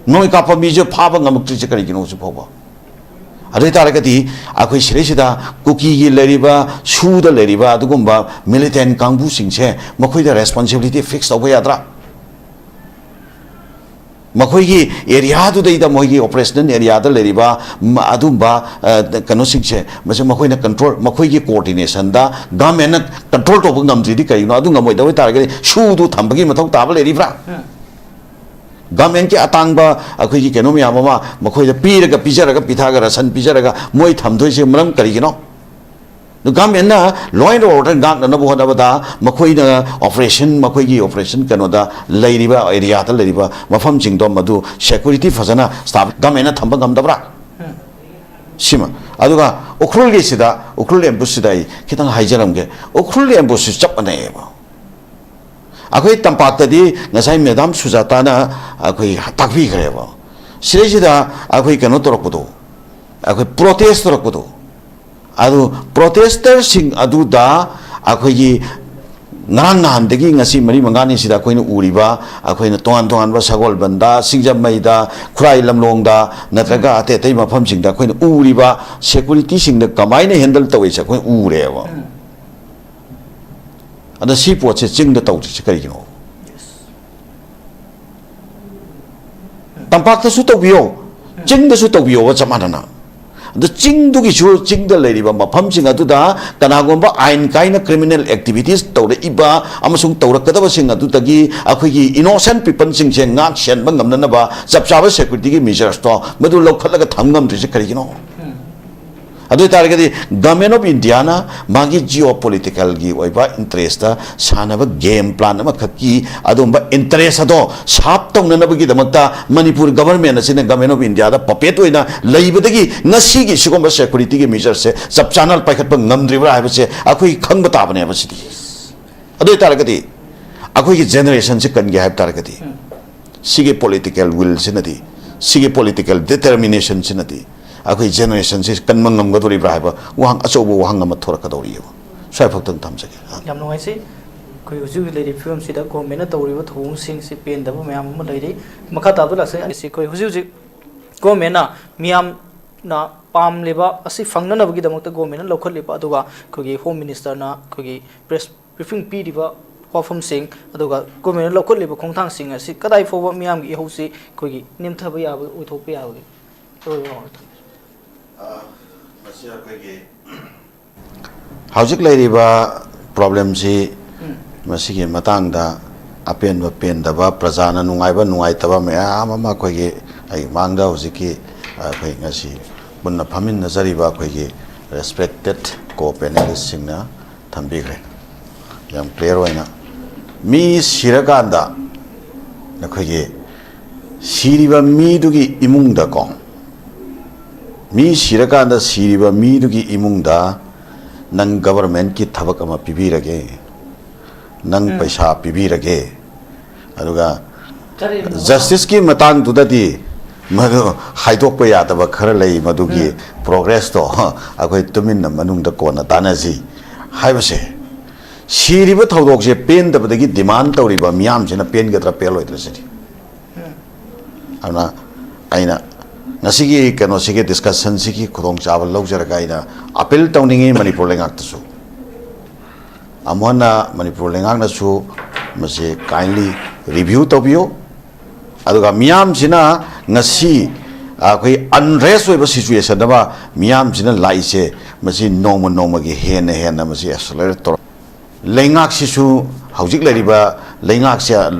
ꯅꯣꯡꯃꯩ ꯀꯥꯞꯄ ꯃꯤꯁꯦ ꯐꯥꯕ ꯉꯝꯃꯛꯇ꯭ꯔꯤꯁꯦ ꯀꯔꯤꯒꯤꯅꯣ ꯍꯧꯖꯤꯛ ꯐꯥꯎꯕ? ꯑꯗꯨ ꯑꯣꯏ ꯇꯥꯔꯒꯗꯤ ꯑꯩꯈꯣꯏ ꯁꯤꯗꯩꯁꯤꯗ ꯀꯨꯀꯤꯒꯤ ꯂꯩꯔꯤꯕ, ꯁꯨꯗ ꯂꯩꯔꯤꯕ ꯑꯗꯨꯒꯨꯝꯕ ꯃꯤꯂꯤꯇꯦꯟ ꯀꯥꯡꯕꯨꯁꯤꯡꯁꯦ ꯃꯈꯣꯏꯗ ꯔꯦꯁꯄꯣꯟꯁꯤꯕꯤꯂꯤꯇꯤ ꯐꯤꯛꯁ ꯇꯧꯕ ꯌꯥꯗ꯭ꯔꯥ? ꯃꯈꯣꯏꯒꯤ ꯑꯦꯔꯤꯌꯥꯗꯨꯗꯩꯗ ꯃꯣꯏꯒꯤ ꯑꯣꯄꯔꯦꯁꯅꯦꯜ ꯑꯦꯔꯤꯌꯥꯗ ꯂꯩꯔꯤꯕ ꯃ-, ꯑꯗꯨꯝꯕ, ꯑ, ꯀꯩꯅꯣꯁꯤꯡꯁꯦ, ꯃꯁꯤ ꯃꯈꯣꯏꯅ ꯀꯟꯇ꯭ꯔꯣꯜ, ꯃꯈꯣꯏꯒꯤ ꯀꯣꯑꯣꯔꯗꯤꯅꯦꯁꯟꯗ ꯒꯃꯦꯟꯅ ꯀꯟꯇ꯭ꯔꯣꯜ ꯇꯧꯕ ꯉꯝꯗ꯭ꯔꯤꯗꯤ ꯀꯔꯤꯒꯤꯅꯣ? ꯑꯗꯨ ꯉꯝꯃꯣꯏꯗꯕ ꯑꯣꯏ ꯇꯥꯔꯒꯗꯤ ꯁꯨꯗꯨ ꯊꯝꯕꯒꯤ ꯃꯊꯧ ꯇꯥꯕ ꯂꯩꯔꯤꯕ꯭ꯔꯥ? ꯒꯃꯦꯟꯒꯤ ꯑꯇꯥꯡꯕ ꯑꯩꯈꯣꯏꯒꯤ ꯀꯩꯅꯣ ꯃꯌꯥꯝ ꯑꯃ ꯃꯈꯣꯏꯗ ꯄꯤꯔꯒ, ꯄꯤꯖꯔꯒ, ꯄꯤꯊꯛꯑꯒ, ꯔꯁꯟ ꯄꯤꯖꯔꯒ ꯃꯣꯏ ꯊꯝꯗꯣꯏꯁꯦ ꯃꯔꯝ ꯀꯔꯤꯒꯤꯅꯣ? ꯑꯗꯨ ꯒꯃꯦꯟꯅ law and order ꯉꯥꯛꯅꯅꯕ ꯍꯣꯠꯅꯕꯗ ꯃꯈꯣꯏꯅ ꯑꯣꯄꯔꯦꯁꯟ, ꯃꯈꯣꯏꯒꯤ ꯑꯣꯄꯔꯦꯁꯟ ꯀꯩꯅꯣꯗ ꯂꯩꯔꯤꯕ ꯑꯦꯔꯤꯌꯥꯗ ꯂꯩꯔꯤꯕ ꯃꯐꯝꯁꯤꯡꯗꯣ ꯃꯗꯨ ꯁꯦꯀ꯭ꯌꯨꯔꯤꯇꯤ ꯐꯖꯅ ꯁ꯭ꯇꯥꯐ ꯒꯃꯦꯟꯅ ꯊꯝꯕ ꯉꯝꯗꯕ꯭ꯔꯥ? ꯁꯤꯃ꯫ ꯑꯗꯨꯒ ꯎꯈ꯭ꯔꯨꯜꯒꯤꯁꯤꯗ, ꯎꯈ꯭ꯔꯨꯜ ꯑꯦꯝꯕꯨꯁꯁꯤꯗ ꯑꯩ ꯈꯤꯇꯪ ꯍꯥꯏꯖꯔꯝꯒꯦ꯫ ꯎꯈ꯭ꯔꯨꯜ ꯑꯦꯝꯕꯨꯁꯁꯤ ꯆꯞ ꯃꯥꯟꯅꯩꯌꯦꯕ꯫ ꯑꯩꯈꯣꯏ ꯇꯝꯄꯥꯛꯇꯗꯤ ꯉꯁꯥꯏ ꯃꯦꯗꯥꯝ ꯁꯨꯖꯥꯇꯥꯅ ꯑꯩꯈꯣꯏ ꯇꯥꯛꯄꯤꯈ꯭ꯔꯦꯕ꯫ ꯁꯤꯗꯩꯁꯤꯗ ꯑꯩꯈꯣꯏ ꯀꯩꯅꯣ ꯇꯧꯔꯛꯄꯗꯣ, ꯑꯩꯈꯣꯏ ꯄ꯭ꯔꯣꯇꯦꯁ ꯇꯧꯔꯛꯄꯗꯣ, ꯑꯗꯨ ꯄ꯭ꯔꯣꯇꯦꯁꯇꯔꯁꯤꯡ ꯑꯗꯨꯗ ꯑꯩꯈꯣꯏꯒꯤ ꯉꯔꯥꯡ ꯅꯍꯥꯟꯗꯒꯤ ꯉꯁꯤ ꯃꯔꯤ ꯃꯉꯥꯅꯤꯁꯤꯗ ꯑꯩꯈꯣꯏꯅ ꯎꯔꯤꯕ, ꯑꯩꯈꯣꯏꯅ ꯇꯣꯉꯥꯟ ꯇꯣꯉꯥꯟꯕ ꯁꯒꯣꯜꯕꯟꯗ, ꯁꯤꯡꯖꯃꯩꯗ, ꯈꯨꯔꯥꯏ ꯂꯝꯂꯣꯡꯗ, ꯅꯠꯇ꯭ꯔꯒ ꯑꯇꯩ ꯑꯇꯩ ꯃꯐꯝꯁꯤꯡꯗ ꯑꯩꯈꯣꯏꯅ ꯎꯔꯤꯕ ꯁꯦꯀ꯭ꯌꯨꯔꯤꯇꯤꯁꯤꯡꯗ ꯀꯃꯥꯏꯅ ꯍꯦꯟꯗꯜ ꯇꯧꯏꯁꯦ ꯑꯩꯈꯣꯏ ꯎꯔꯦꯕ꯫ ꯑꯗ ꯁꯤ ꯄꯣꯠꯁꯦ ꯆꯤꯡꯗ ꯇꯧꯗ꯭ꯔꯤꯁꯦ ꯀꯔꯤꯒꯤꯅꯣ? ꯇꯝꯄꯥꯛꯇꯁꯨ ꯇꯧꯕꯤꯌꯣ, ꯆꯤꯡꯗꯁꯨ ꯇꯧꯕꯤꯌꯣꯕ ꯆꯞ ꯃꯥꯟꯅꯅ꯫ ꯑꯗꯨ ꯆꯤꯡꯗꯨꯒꯤꯁꯨ, ꯆꯤꯡꯗ ꯂꯩꯔꯤꯕ ꯃꯐꯝꯁꯤꯡ ꯑꯗꯨꯗ ꯀꯅꯥꯒꯨꯝꯕ ꯑꯥꯏꯟ ꯀꯥꯏꯅ criminal activities ꯇꯧꯔꯛꯏꯕ ꯑꯃꯁꯨꯡ ꯇꯧꯔꯛꯀꯗꯕꯁꯤꯡ ꯑꯗꯨꯗꯒꯤ ꯑꯩꯈꯣꯏꯒꯤ innocent peopleꯁꯤꯡꯁꯦ ꯉꯥꯛ ꯁꯦꯟꯕ ꯉꯝꯅꯅꯕ ꯆꯞ ꯆꯥꯕ securityꯒꯤ measuresꯇꯣ ꯃꯗꯨ ꯂꯧꯈꯠꯂꯒ ꯊꯝ ꯉꯝꯗ꯭ꯔꯤꯁꯦ ꯀꯔꯤꯒꯤꯅꯣ? ꯑꯗꯨ ꯑꯣꯏꯇꯥꯔꯒꯗꯤ Government of Indiaꯅ ꯃꯥꯒꯤ geopoliticalꯒꯤ ꯑꯣꯏꯕ interestꯇ ꯁꯥꯟꯅꯕ game plan ꯑꯃꯈꯛꯀꯤ ꯑꯗꯨꯒꯨꯝꯕ interest ꯑꯗꯣ serve ꯇꯧꯅꯅꯕꯒꯤꯗꯃꯛꯇ ꯃꯅꯤꯄꯨꯔ government ꯑꯁꯤꯅ Government of Indiaꯗ puppet ꯑꯣꯏꯅ ꯂꯩꯕꯗꯒꯤ ꯉꯁꯤꯒꯤ ꯁꯤꯒꯨꯝꯕ securityꯒꯤ measureꯁꯦ ꯆꯞ ꯆꯥꯅ ꯄꯥꯏꯈꯠꯄ ꯉꯝꯗ꯭ꯔꯤꯕ꯭ꯔꯥ ꯍꯥꯏꯕꯁꯦ ꯑꯩꯈꯣꯏ ꯈꯪꯕ ꯇꯥꯕꯅꯦꯕ꯫ ꯁꯤꯗꯤ ꯑꯗꯨ ꯑꯣꯏꯇꯥꯔꯒꯗꯤ ꯑꯩꯈꯣꯏꯒꯤ generationꯁꯦ ꯀꯟꯒꯦ ꯍꯥꯏꯕ ꯇꯥꯔꯒꯗꯤ ꯁꯤꯒꯤ political willꯁꯤꯅꯗꯤ, ꯁꯤꯒꯤ political determinationꯁꯤꯅꯗꯤ ꯑꯩꯈꯣꯏ generationꯁꯤ ꯀꯟꯕ ꯉꯝꯒꯗꯧꯔꯤꯕ꯭ꯔꯥ ꯍꯥꯏꯕ ꯋꯥꯍꯪ, ꯑꯆꯧꯕ ꯋꯥꯍꯪ ꯑꯃ ꯊꯣꯔꯛꯀꯗꯧꯔꯤꯑꯕ꯫ ꯁ꯭ꯋꯥꯏ ꯐꯥꯎꯇꯪ ꯊꯝꯖꯒꯦ꯫ ꯌꯥꯝ ꯅꯨꯡꯉꯥꯏꯖꯩ꯫ ꯑꯩꯈꯣꯏ ꯍꯧꯖꯤꯛ ꯍꯧꯖꯤꯛ ꯂꯩꯔꯤꯕ ꯐꯤꯕꯝꯁꯤꯗ governmentꯅ ꯇꯧꯔꯤꯕ ꯊꯧꯑꯣꯡꯁꯤꯡꯁꯤ ꯄꯦꯟꯗꯕ ꯃꯌꯥꯝ ꯑꯃ ꯂꯩꯔꯤ꯫ ꯃꯈꯥ ꯇꯥꯕꯗ ꯂꯥꯛꯆꯒꯦ꯫ ꯑꯁꯤ ꯑꯩꯈꯣꯏ ꯍꯧꯖꯤꯛ ꯍꯧꯖꯤꯛ governmentꯅ ꯃꯤꯌꯥꯝꯅ ꯄꯥꯝꯂꯤꯕ ꯑꯁꯤ ꯐꯪꯅꯅꯕꯒꯤꯗꯃꯛꯇ governmentꯅ ꯂꯧꯈꯠꯂꯤꯕ, ꯑꯗꯨꯒ ꯑꯩꯈꯣꯏꯒꯤ Home Ministerꯅ ꯑꯩꯈꯣꯏꯒꯤ press briefing ꯄꯤꯔꯤꯕ ꯋꯥꯐꯝꯁꯤꯡ, ꯑꯗꯨꯒ governmentꯅ ꯂꯧꯈꯠꯂꯤꯕ ꯈꯣꯡꯊꯥꯡꯁꯤꯡ ꯑꯁꯤ ꯀꯗꯥꯏ ꯐꯥꯎꯕ ꯃꯤꯌꯥꯝꯒꯤ ꯏꯍꯧꯁꯤ ꯑꯩꯈꯣꯏꯒꯤ ꯅꯦꯝꯊꯕ ꯌꯥꯕ, ꯑꯣꯏꯊꯣꯛꯄ ꯌꯥꯕꯒꯦ? ꯑꯔꯣꯏꯕ ꯋꯥꯍꯪ꯫ ꯑ, ꯃꯁꯤ ꯑꯩꯈꯣꯏꯒꯤ ꯍꯧꯖꯤꯛ ꯂꯩꯔꯤꯕ problemꯁꯤ, ꯎꯝ꯫ ꯃꯁꯤꯒꯤ ꯃꯇꯥꯡꯗ ꯑꯄꯦꯟꯕ ꯄꯦꯟꯗꯕ, ꯄ꯭ꯔꯖꯥꯅ ꯅꯨꯡꯉꯥꯏꯕ ꯅꯨꯡꯉꯥꯏꯇꯕ ꯃꯌꯥꯝ ꯑꯃ ꯑꯩꯈꯣꯏꯒꯤ, ꯑꯩ ꯃꯥꯡꯗ ꯍꯧꯖꯤꯛꯀꯤ ꯑꯩꯈꯣꯏ ꯉꯁꯤ ꯄꯨꯟꯅ ꯐꯝꯃꯤꯟꯅꯖꯔꯤꯕ ꯑꯩꯈꯣꯏꯒꯤ respected co-panelistꯁꯤꯡꯅ ꯊꯝꯕꯤꯈ꯭ꯔꯦ꯫ ꯌꯥꯝ clear ꯑꯣꯏꯅ ꯃꯤ ꯁꯤꯔꯀꯥꯟꯗ ꯑꯩꯈꯣꯏꯒꯤ ꯁꯤꯔꯤꯕ ꯃꯤꯗꯨꯒꯤ ꯏꯃꯨꯡꯗꯀꯣ, ꯃꯤ ꯁꯤꯔꯀꯥꯟꯗ ꯁꯤꯔꯤꯕ ꯃꯤꯗꯨꯒꯤ ꯏꯃꯨꯡꯗ ꯅꯪ governmentꯀꯤ ꯊꯕꯛ ꯑꯃ ꯄꯤꯕꯤꯔꯒꯦ, ꯅꯪ ꯎꯝ꯫ ꯄꯩꯁꯥ ꯄꯤꯕꯤꯔꯒꯦ, ꯑꯗꯨꯒ ꯀꯔꯤꯅꯣ? Justiceꯀꯤ ꯃꯇꯥꯡꯗꯨꯗꯗꯤ ꯃꯗꯨ ꯍꯥꯏꯗꯣꯛꯄ ꯌꯥꯗꯕ ꯈꯔ ꯂꯩ, ꯃꯗꯨꯒꯤ ꯎꯝ꯫ Progressꯇꯣ ꯑꯩꯈꯣꯏ ꯇꯨꯃꯤꯟꯅ ꯃꯅꯨꯡꯗ ꯀꯣꯟꯅ ꯇꯥꯟꯅꯁꯤ ꯍꯥꯏꯕꯁꯦ, ꯁꯤꯔꯤꯕ ꯊꯧꯗꯣꯛꯁꯦ ꯄꯦꯟꯗꯕꯗꯒꯤ demand ꯇꯧꯔꯤꯕ ꯃꯤꯌꯥꯝꯁꯤꯅ ꯄꯦꯟꯒꯗ꯭ꯔꯥ ꯄꯦꯜꯂꯣꯏꯗ꯭ꯔꯥ ꯁꯤꯅꯤ꯫ ꯎꯝ꯫ ꯑꯗꯨꯅ ꯑꯩꯅ ꯉꯁꯤꯒꯤ ꯀꯩꯅꯣꯁꯤꯒꯤ discussionꯁꯤꯒꯤ ꯈꯨꯗꯣꯡꯆꯥꯕ ꯂꯧꯖꯔꯒ ꯑꯩꯅ appeal ꯇꯧꯅꯤꯡꯉꯤ ꯃꯅꯤꯄꯨꯔ ꯂꯩꯉꯥꯛꯇꯁꯨ꯫ ꯑꯃꯨꯛ ꯍꯟꯅ ꯃꯅꯤꯄꯨꯔ ꯂꯩꯉꯥꯛꯅꯁꯨ ꯃꯁꯤ kindly review ꯇꯧꯕꯤꯌꯨ꯫ ꯑꯗꯨꯒ ꯃꯤꯌꯥꯝꯁꯤꯅ ꯉꯁꯤ, ꯑꯩꯈꯣꯏ ꯑꯟꯔꯦꯁ ꯑꯣꯏꯕ ꯁꯤꯆꯨꯋꯦꯁꯟ ꯑꯃ ꯃꯤꯌꯥꯝꯁꯤꯅ ꯂꯥꯛꯏꯁꯦ, ꯃꯁꯤ ꯅꯣꯡꯃ ꯅꯣꯡꯃꯒꯤ ꯍꯦꯟꯅ ꯍꯦꯟꯅ ꯃꯁꯤ ꯑꯦꯛꯁꯂꯔꯦꯠ ꯇꯧꯔꯛ ꯂꯩꯉꯥꯛꯁꯤꯁꯨ, ꯍꯧꯖꯤꯛ ꯂꯩꯔꯤꯕ ꯂꯩꯉꯥꯛꯁꯦ,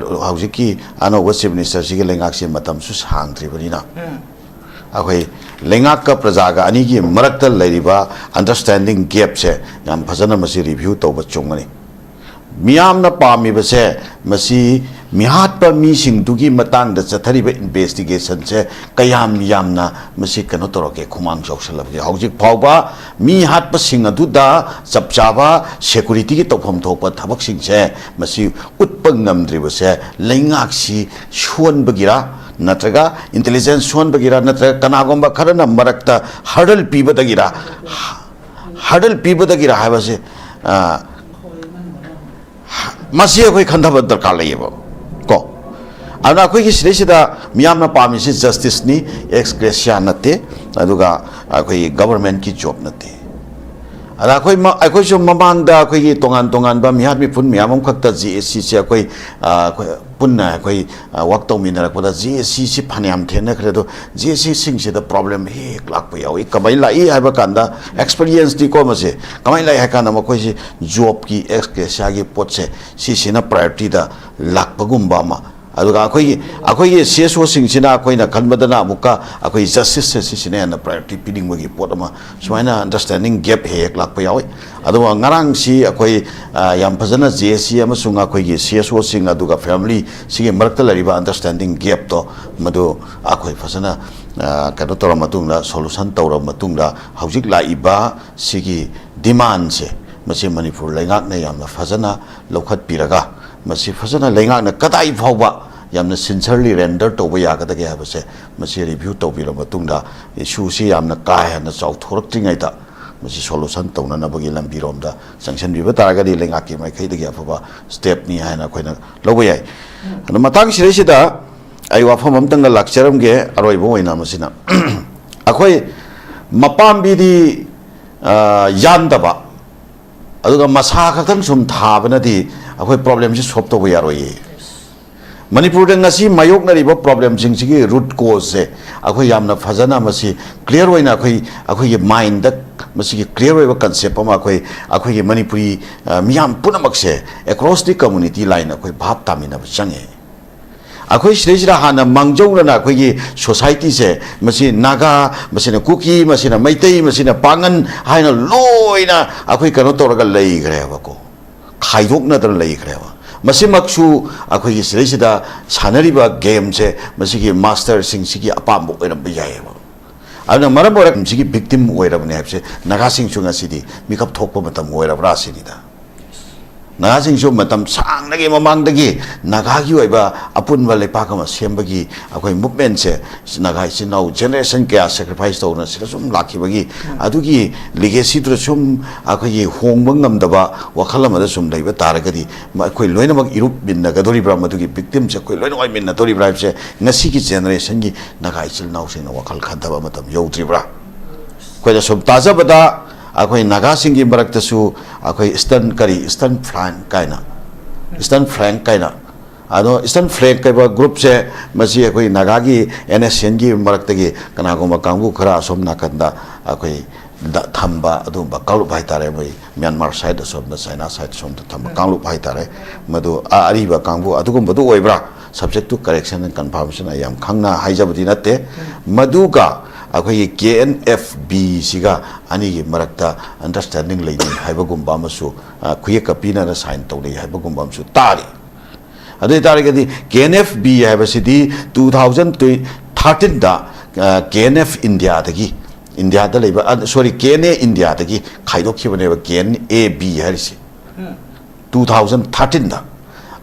ꯍꯧꯖꯤꯛꯀꯤ ꯑꯅꯧꯕ ꯆꯤꯐ ꯃꯤꯅꯤꯁꯇꯔꯁꯤꯒꯤ ꯂꯩꯉꯥꯛꯁꯦ ꯃꯇꯝꯁꯨ ꯁꯥꯡꯗ꯭ꯔꯤꯕꯅꯤꯅ, ꯑꯩꯈꯣꯏ ꯂꯩꯉꯥꯛꯀ ꯄ꯭ꯔꯖꯥꯒ ꯑꯅꯤꯒꯤ ꯃꯔꯛꯇ ꯂꯩꯔꯤꯕ ꯑꯟꯗꯔꯁꯇꯦꯟꯗꯤꯡ ꯒꯦꯞꯁꯦ ꯌꯥꯝ ꯐꯖꯅ ꯃꯁꯤ ꯔꯤꯚ꯭ꯌꯨ ꯇꯧꯕ ꯆꯨꯝꯒꯅꯤ꯫ ꯃꯤꯌꯥꯝꯅ ꯄꯥꯝꯃꯤꯕꯁꯦ, ꯃꯁꯤ ꯃꯤꯍꯥꯠꯄ ꯃꯤꯁꯤꯡꯗꯨꯒꯤ ꯃꯇꯥꯡꯗ ꯆꯠꯊꯔꯤꯕ ꯏꯟꯚꯦꯁꯇꯤꯒꯦꯁꯟꯁꯦ ꯀꯌꯥꯝ ꯌꯥꯝꯅ ꯃꯁꯤ ꯀꯩꯅꯣ ꯇꯧꯔꯛꯀꯦ, ꯈꯨꯃꯥꯡ ꯆꯥꯎꯁꯜꯂꯛꯀꯦ꯫ ꯍꯧꯖꯤꯛ ꯐꯥꯎꯕ ꯃꯤ ꯍꯥꯠꯄꯁꯤꯡ ꯑꯗꯨꯗ ꯆꯞ ꯆꯥꯕ ꯁꯦꯀꯨꯔꯤꯇꯤꯒꯤ ꯇꯧꯐꯝ ꯊꯣꯛꯄ ꯊꯕꯛꯁꯤꯡꯁꯦ ꯃꯁꯤ ꯎꯠꯄ ꯉꯝꯗ꯭ꯔꯤꯕꯁꯦ ꯂꯩꯉꯥꯛꯁꯤ ꯁꯣꯟꯕꯒꯤꯔ, ꯅꯠꯇ꯭ꯔꯒ ꯏꯟꯇꯦꯂꯤꯖꯦꯟꯁ ꯁꯣꯟꯕꯒꯤꯔ, ꯅꯠꯇ꯭ꯔꯒ ꯀꯅꯥꯒꯨꯝꯕ ꯈꯔꯅ ꯃꯔꯛꯇ ꯍꯔꯗꯜ ꯄꯤꯕꯗꯒꯤꯔ? ꯍꯔꯗꯜ ꯄꯤꯕꯗꯒꯤꯔ ꯍꯥꯏꯕꯁꯦ, ꯑ, ꯃꯁꯤ ꯑꯩꯈꯣꯏ ꯈꯟꯊꯕ ꯗꯔꯀꯥꯔ ꯂꯩꯌꯦꯕ ꯀꯣ꯫ ꯑꯗꯨꯅ ꯑꯩꯈꯣꯏꯒꯤ ꯁꯤꯗꯩꯁꯤꯗ ꯃꯤꯌꯥꯝꯅ ꯄꯥꯝꯃꯤꯁꯤ ꯖꯁꯇꯤꯁꯅꯤ, ꯑꯦꯛꯁ ꯒ꯭ꯔꯦꯁꯤꯌꯥ ꯅꯠꯇꯦ, ꯑꯗꯨꯒ ꯑꯩꯈꯣꯏꯒꯤ ꯒꯕꯔꯃꯦꯟꯠꯀꯤ ꯖꯣꯕ ꯅꯠꯇꯦ꯫ ꯑꯗ ꯑꯩꯈꯣꯏ ꯃ-, ꯑꯩꯈꯣꯏꯁꯨ ꯃꯃꯥꯡꯗ ꯑꯩꯈꯣꯏꯒꯤ ꯇꯣꯉꯥꯟ ꯇꯣꯉꯥꯟꯕ ꯃꯤꯍꯥꯠ ꯃꯤꯄꯨꯟ ꯃꯌꯥꯝ ꯑꯃꯈꯛꯇ ꯖꯦ ꯑꯦ ꯁꯤꯁꯦ ꯑꯩꯈꯣꯏ, ꯑ, ꯑꯩꯈꯣꯏ ꯄꯨꯟꯅ ꯑꯩꯈꯣꯏ, ꯑ, ꯋꯥꯛ ꯇꯧꯃꯤꯟꯅꯔꯛꯄꯗ ꯖꯦ ꯑꯦ ꯁꯤꯁꯤ ꯐꯅꯌꯥꯝ ꯊꯦꯡꯅꯈ꯭ꯔꯦ꯫ ꯑꯗꯣ ꯖꯦ ꯑꯦ ꯁꯤꯁꯤꯡꯁꯤꯗ ꯄ꯭ꯔꯣꯕ꯭ꯂꯦꯝ ꯍꯦꯛ ꯍꯦꯛ ꯂꯥꯛꯄ ꯌꯥꯎꯏ꯫ ꯀꯃꯥꯏꯅ ꯂꯥꯛꯏ ꯍꯥꯏꯕ ꯀꯥꯟꯗ, ꯑꯦꯛꯁꯄꯤꯔꯤꯌꯦꯟꯁꯇꯤꯀꯣ, ꯃꯁꯦ ꯀꯃꯥꯏꯅ ꯂꯥꯛꯏ ꯍꯥꯏ ꯀꯥꯟꯗ, ꯃꯈꯣꯏꯁꯤ ꯖꯣꯕꯀꯤ, ꯑꯦꯛꯁ ꯒ꯭ꯔꯦꯁꯤꯌꯥꯒꯤ ꯄꯣꯠꯁꯦ ꯁꯤꯁꯤꯅ ꯄ꯭ꯔꯥꯏꯌꯣꯔꯤꯇꯤꯗ ꯂꯥꯛꯄꯒꯨꯝꯕ ꯑꯃ, ꯑꯗꯨꯒ ꯑꯩꯈꯣꯏꯒꯤ, ꯑꯩꯈꯣꯏꯒꯤ ꯁꯤ ꯑꯦꯁ ꯑꯣꯁꯤꯡꯁꯤꯅ ꯑꯩꯈꯣꯏꯅ ꯈꯟꯕꯗꯅ ꯑꯃꯨꯛꯀ ꯑꯩꯈꯣꯏ ꯖꯁꯇꯤꯁꯁꯦ ꯁꯤꯁꯤꯅ ꯍꯦꯟꯅ ꯄ꯭ꯔꯥꯏꯌꯣꯔꯤꯇꯤ ꯄꯤꯅꯤꯡꯕꯒꯤ ꯄꯣꯠ ꯑꯃ, ꯁꯨꯃꯥꯏꯅ ꯑꯟꯗꯔꯁꯇꯦꯟꯗꯤꯡ ꯒꯦꯞ ꯍꯦꯛ ꯍꯦꯛ ꯂꯥꯛꯄ ꯌꯥꯎꯏ꯫ ꯑꯗꯨꯒ ꯉꯔꯥꯡꯁꯤ ꯑꯩꯈꯣꯏ, ꯑ, ꯌꯥꯝ ꯐꯖꯅ ꯖꯦ ꯑꯦ ꯁꯤ ꯑꯃꯁꯨꯡ ꯑꯩꯈꯣꯏꯒꯤ ꯁꯤ ꯑꯦꯁ ꯑꯣꯁꯤꯡ ꯑꯗꯨꯒ ꯐꯦꯃꯤꯂꯤ ꯁꯤꯒꯤ ꯃꯔꯛꯇ ꯂꯩꯔꯤꯕ ꯑꯟꯗꯔꯁꯇꯦꯟꯗꯤꯡ ꯒꯦꯞꯇꯣ, ꯃꯗꯨ ꯑꯩꯈꯣꯏ ꯐꯖꯅ, ꯑ, ꯀꯩꯅꯣ ꯇꯧꯔ ꯃꯇꯨꯡꯗ, ꯁꯣꯂꯨꯁꯟ ꯇꯧꯔꯕ ꯃꯇꯨꯡꯗ, ꯍꯧꯖꯤꯛ ꯂꯥꯛꯏꯕ ꯁꯤꯒꯤ ꯗꯤꯃꯥꯟꯁꯦ, ꯃꯁꯤ ꯃꯅꯤꯄꯨꯔ ꯂꯩꯉꯥꯛꯅ ꯌꯥꯝꯅ ꯐꯖꯅ ꯂꯧꯈꯠꯄꯤꯔꯒ, ꯃꯁꯤ ꯐꯖꯅ ꯂꯩꯉꯥꯛꯅ ꯀꯗꯥꯏ ꯐꯥꯎꯕ ꯌꯥꯝꯅ ꯁꯤꯟꯁꯔꯂꯤ ꯔꯦꯟꯗꯔ ꯇꯧꯕ ꯌꯥꯒꯗꯒꯦ ꯍꯥꯏꯕꯁꯦ, ꯃꯁꯤ ꯔꯤꯚ꯭ꯌꯨ ꯇꯧꯕꯤꯔꯕ ꯃꯇꯨꯡꯗ, ꯏꯁꯨꯁꯤ ꯌꯥꯝꯅ ꯀꯥ ꯍꯦꯟꯅ ꯆꯥꯎꯊꯣꯔꯛꯇ꯭ꯔꯤꯉꯩꯗ ꯃꯁꯤ ꯁꯣꯂꯨꯁꯟ ꯇꯧꯅꯅꯕꯒꯤ ꯂꯝꯕꯤꯔꯣꯝꯗ ꯆꯪꯁꯤꯟꯕꯤꯕ ꯇꯥꯔꯒꯗꯤ ꯂꯩꯉꯥꯛꯀꯤ ꯃꯥꯏꯀꯩꯗꯒꯤ ꯑꯐꯕ ꯁ꯭ꯇꯦꯞꯅꯤ ꯍꯥꯏꯅ ꯑꯩꯈꯣꯏꯅ ꯂꯧꯕ ꯌꯥꯏ꯫ ꯑꯗꯣ ꯃꯇꯥꯡꯁꯤꯗꯩꯁꯤꯗ ꯑꯩ ꯋꯥꯐꯝ ꯑꯃꯇꯪꯒ ꯂꯥꯛꯆꯔꯝꯒꯦ, ꯑꯔꯣꯏꯕ ꯑꯣꯏꯅ ꯃꯁꯤꯅ꯫ ꯑꯩꯈꯣꯏ ꯃꯄꯥꯝꯕꯤꯗꯤ, ꯑ, ꯌꯥꯟꯗꯕ, ꯑꯗꯨꯒ ꯃꯁꯥ ꯈꯛꯇꯪ ꯁꯨꯝ ꯊꯥꯕꯅꯗꯤ ꯑꯩꯈꯣꯏ ꯄ꯭ꯔꯣꯕ꯭ꯂꯦꯝꯁꯤ ꯁꯣꯜꯕ ꯇꯧꯕ ꯌꯥꯔꯣꯏꯌꯦ꯫ ꯃꯅꯤꯄꯨꯔꯗ ꯉꯁꯤ ꯃꯥꯌꯣꯛꯅꯔꯤꯕ ꯄ꯭ꯔꯣꯕ꯭ꯂꯦꯝꯁꯤꯡꯁꯤꯒꯤ ꯔꯨꯠ ꯀꯣꯖꯁꯦ ꯑꯩꯈꯣꯏ ꯌꯥꯝꯅ ꯐꯖꯅ ꯃꯁꯤ ꯀ꯭ꯂꯤꯌꯥꯔ ꯑꯣꯏꯅ ꯑꯩꯈꯣꯏ ꯑꯩꯈꯣꯏꯒꯤ ꯃꯥꯏꯟꯗ ꯃꯁꯤꯒꯤ ꯀ꯭ꯂꯤꯌꯥꯔ ꯑꯣꯏꯕ ꯀꯟꯁꯦꯞ ꯑꯃ ꯑꯩꯈꯣꯏ ꯑꯩꯈꯣꯏꯒꯤ ꯃꯅꯤꯄꯨꯔꯤ ꯃꯤꯌꯥꯝ ꯄꯨꯝꯅꯃꯛꯁꯦ across the community line ꯑꯩꯈꯣꯏ ꯚꯥꯞ ꯇꯥꯃꯤꯟꯅꯕ ꯆꯪꯉꯦ꯫ ꯑꯩꯈꯣꯏ ꯁꯤꯗꯩꯁꯤꯗ ꯍꯥꯟꯅ ꯃꯥꯡꯖꯧꯅꯅ ꯑꯩꯈꯣꯏꯒꯤ ꯁꯣꯁꯥꯏꯇꯤꯁꯦ ꯃꯁꯤ ꯅꯥꯒꯥ, ꯃꯁꯤꯅ ꯀꯨꯀꯤ, ꯃꯁꯤꯅ ꯃꯩꯇꯩ, ꯃꯁꯤꯅ ꯄꯥꯉꯟ ꯍꯥꯏꯅ ꯂꯣꯏꯅ ꯑꯩꯈꯣꯏ ꯀꯩꯅꯣ ꯇꯧꯔꯒ ꯂꯩꯈ꯭ꯔꯦꯕꯀꯣ, ꯈꯥꯏꯗꯣꯛꯅꯗꯅ ꯂꯩꯈ꯭ꯔꯦꯕ꯫ ꯃꯁꯤꯃꯛꯁꯨ ꯑꯩꯈꯣꯏꯒꯤ ꯁꯤꯗꯩꯁꯤꯗ ꯁꯥꯟꯅꯔꯤꯕ ꯒꯦꯝꯁꯦ ꯃꯁꯤꯒꯤ ꯃꯥꯁꯇꯔꯁꯤꯡꯁꯤꯒꯤ ꯑꯄꯥꯝꯕ ꯑꯣꯏꯔꯝꯕ ꯌꯥꯏꯑꯕ꯫ ꯑꯗꯨꯅ ꯃꯔꯝ ꯑꯣꯏꯔꯒ ꯁꯤꯒꯤ ꯕꯤꯛꯇꯤꯝ ꯑꯣꯏꯔꯕꯅꯦ ꯍꯥꯏꯕꯁꯦ ꯅꯥꯒꯥꯁꯤꯡꯁꯨ ꯉꯁꯤꯗꯤ ꯃꯤꯀꯞ ꯊꯣꯛꯄ ꯃꯇꯝ ꯑꯣꯏꯔꯕ꯭ꯔꯥ ꯁꯤꯅꯤꯗ꯫ ꯅꯥꯒꯥꯁꯤꯡꯁꯨ ꯃꯇꯝ ꯁꯥꯡꯅꯒꯤ ꯃꯃꯥꯡꯗꯒꯤ ꯅꯥꯒꯥꯒꯤ ꯑꯣꯏꯕ ꯑꯄꯨꯟꯕ ꯂꯩꯄꯥꯛ ꯑꯃ ꯁꯦꯝꯕꯒꯤ ꯑꯩꯈꯣꯏ ꯃꯨꯞꯃꯦꯟꯁꯦ ꯅꯥꯒꯥ ꯏꯆꯤꯟ ꯏꯅꯥꯎ ꯖꯦꯅꯦꯔꯦꯁꯟ ꯀꯌꯥ ꯁꯦꯀ꯭ꯔꯤꯐꯥꯏꯁ ꯇꯧꯗꯅ ꯁꯤꯗ ꯁꯨꯝ ꯂꯥꯛꯈꯤꯕꯒꯤ ꯑꯗꯨꯒꯤ ꯂꯤꯒꯦꯁꯤꯗꯨꯗ ꯁꯨꯝ ꯑꯩꯈꯣꯏꯒꯤ ꯍꯣꯡꯕ ꯉꯝꯗꯕ ꯋꯥꯈꯜ ꯑꯃꯗ ꯁꯨꯝ ꯂꯩꯕ ꯇꯥꯔꯒꯗꯤ ꯃ-, ꯑꯩꯈꯣꯏ ꯂꯣꯏꯅꯃꯛ ꯏꯔꯨꯞꯃꯤꯟꯅꯒꯗꯧꯔꯤꯕ꯭ꯔꯥ? ꯃꯗꯨꯒꯤ ꯕꯤꯛꯇꯤꯝꯁꯦ ꯑꯩꯈꯣꯏ ꯂꯣꯏꯅ ꯑꯣꯏꯃꯤꯟꯅꯗꯧꯔꯤꯕ꯭ꯔꯥ ꯍꯥꯏꯕꯁꯦ ꯉꯁꯤꯒꯤ ꯖꯦꯅꯦꯔꯦꯁꯟꯒꯤ ꯅꯥꯒꯥ ꯏꯆꯤꯜ ꯏꯅꯥꯎꯁꯤꯡꯅ ꯋꯥꯈꯜ ꯈꯟꯊꯕ ꯃꯇꯝ ꯌꯧꯗ꯭ꯔꯤꯕ꯭ꯔꯥ? ꯑꯩꯈꯣꯏꯅ ꯁꯨꯝ ꯇꯥꯖꯕꯗ ꯑꯩꯈꯣꯏ ꯅꯥꯒꯥꯁꯤꯡꯒꯤ ꯃꯔꯛꯇꯁꯨ ꯑꯩꯈꯣꯏ ꯏꯁꯇꯔꯟ, ꯀꯔꯤ, ꯏꯁꯇꯔꯟ ꯐ꯭ꯂꯦꯡ ꯀꯥꯏꯅ, ꯏꯁꯇꯔꯟ ꯐ꯭ꯂꯦꯡ ꯀꯥꯏꯅ, ꯑꯗꯣ ꯏꯁꯇꯔꯟ ꯐ꯭ꯂꯦꯡ ꯍꯥꯏꯕ ꯒ꯭ꯔꯨꯞꯁꯦ ꯃꯁꯤ ꯑꯩꯈꯣꯏ ꯅꯥꯒꯥꯒꯤ ꯑꯦꯟ ꯑꯦꯁ ꯑꯦꯟꯒꯤ ꯃꯔꯛꯇꯒꯤ ꯀꯅꯥꯒꯨꯝꯕ ꯀꯥꯡꯕꯨ ꯈꯔ ꯑꯁꯣꯝ ꯅꯥꯀꯟꯗ ꯑꯩꯈꯣꯏ ꯗ-, ꯊꯝꯕ ꯑꯗꯨꯒꯨꯝꯕ ꯀꯥꯡꯂꯨꯞ ꯍꯥꯏꯇꯥꯔꯦ, ꯃꯣꯏ ꯃ꯭ꯌꯥꯟꯃꯥꯔ ꯁꯥꯏꯠ ꯑꯁꯣꯝꯗ, ꯆꯥꯏꯅꯥ ꯁꯥꯏꯠ ꯑꯁꯣꯝꯗ ꯊꯝꯕ ꯀꯥꯡꯂꯨꯞ ꯍꯥꯏꯇꯥꯔꯦ꯫ ꯃꯗꯨ ꯑ-, ꯑꯔꯤꯕ ꯀꯥꯡꯕꯨ ꯑꯗꯨꯒꯨꯝꯕꯗꯨ ꯑꯣꯏꯕ꯭ꯔꯥ? Subject to correction and confirmation ꯑꯩ ꯌꯥꯝ ꯈꯪꯅ ꯍꯥꯏꯖꯕꯗꯤ ꯅꯠꯇꯦ꯫ ꯃꯗꯨꯒ ꯑꯩꯈꯣꯏꯒꯤ ꯀꯦ ꯑꯦꯟ ꯑꯦꯐ ꯕꯤꯁꯤꯒ ꯑꯅꯤꯒꯤ ꯃꯔꯛꯇ ꯑꯟꯗꯔꯁ꯭ꯇꯦꯟꯗꯤꯡ ꯂꯩꯅꯩ ꯍꯥꯏꯕꯒꯨꯝꯕ ꯑꯃꯁꯨ, ꯑ, ꯈꯨꯌꯦꯛꯀ ꯄꯤꯅꯅ ꯁꯥꯏꯟ ꯇꯧꯅꯩ ꯍꯥꯏꯕꯒꯨꯝꯕ ꯑꯃꯁꯨ ꯇꯥꯔꯤ꯫ ꯑꯗꯨ ꯑꯣꯏꯇꯥꯔꯒꯗꯤ ꯀꯦ ꯑꯦꯟ ꯑꯦꯐ ꯕꯤ ꯍꯥꯏꯕꯁꯤꯗꯤ two thousand thirteenꯗ, ꯑ, ꯀꯦ ꯑꯦꯟ ꯑꯦꯐ ꯏꯟꯗꯤꯌꯥꯗꯒꯤ, ꯏꯟꯗꯤꯌꯥꯗ ꯂꯩꯕ, ꯑ, sorry, ꯀꯦ ꯑꯦꯟ ꯑꯦ ꯏꯟꯗꯤꯌꯥꯗꯒꯤ ꯈꯥꯏꯗꯣꯛꯈꯤꯕꯅꯦꯕ ꯀꯦ ꯑꯦꯟ ꯑꯦ ꯕꯤ ꯍꯥꯏꯔꯤꯁꯤ꯫ Two thousand thirteenꯗ꯫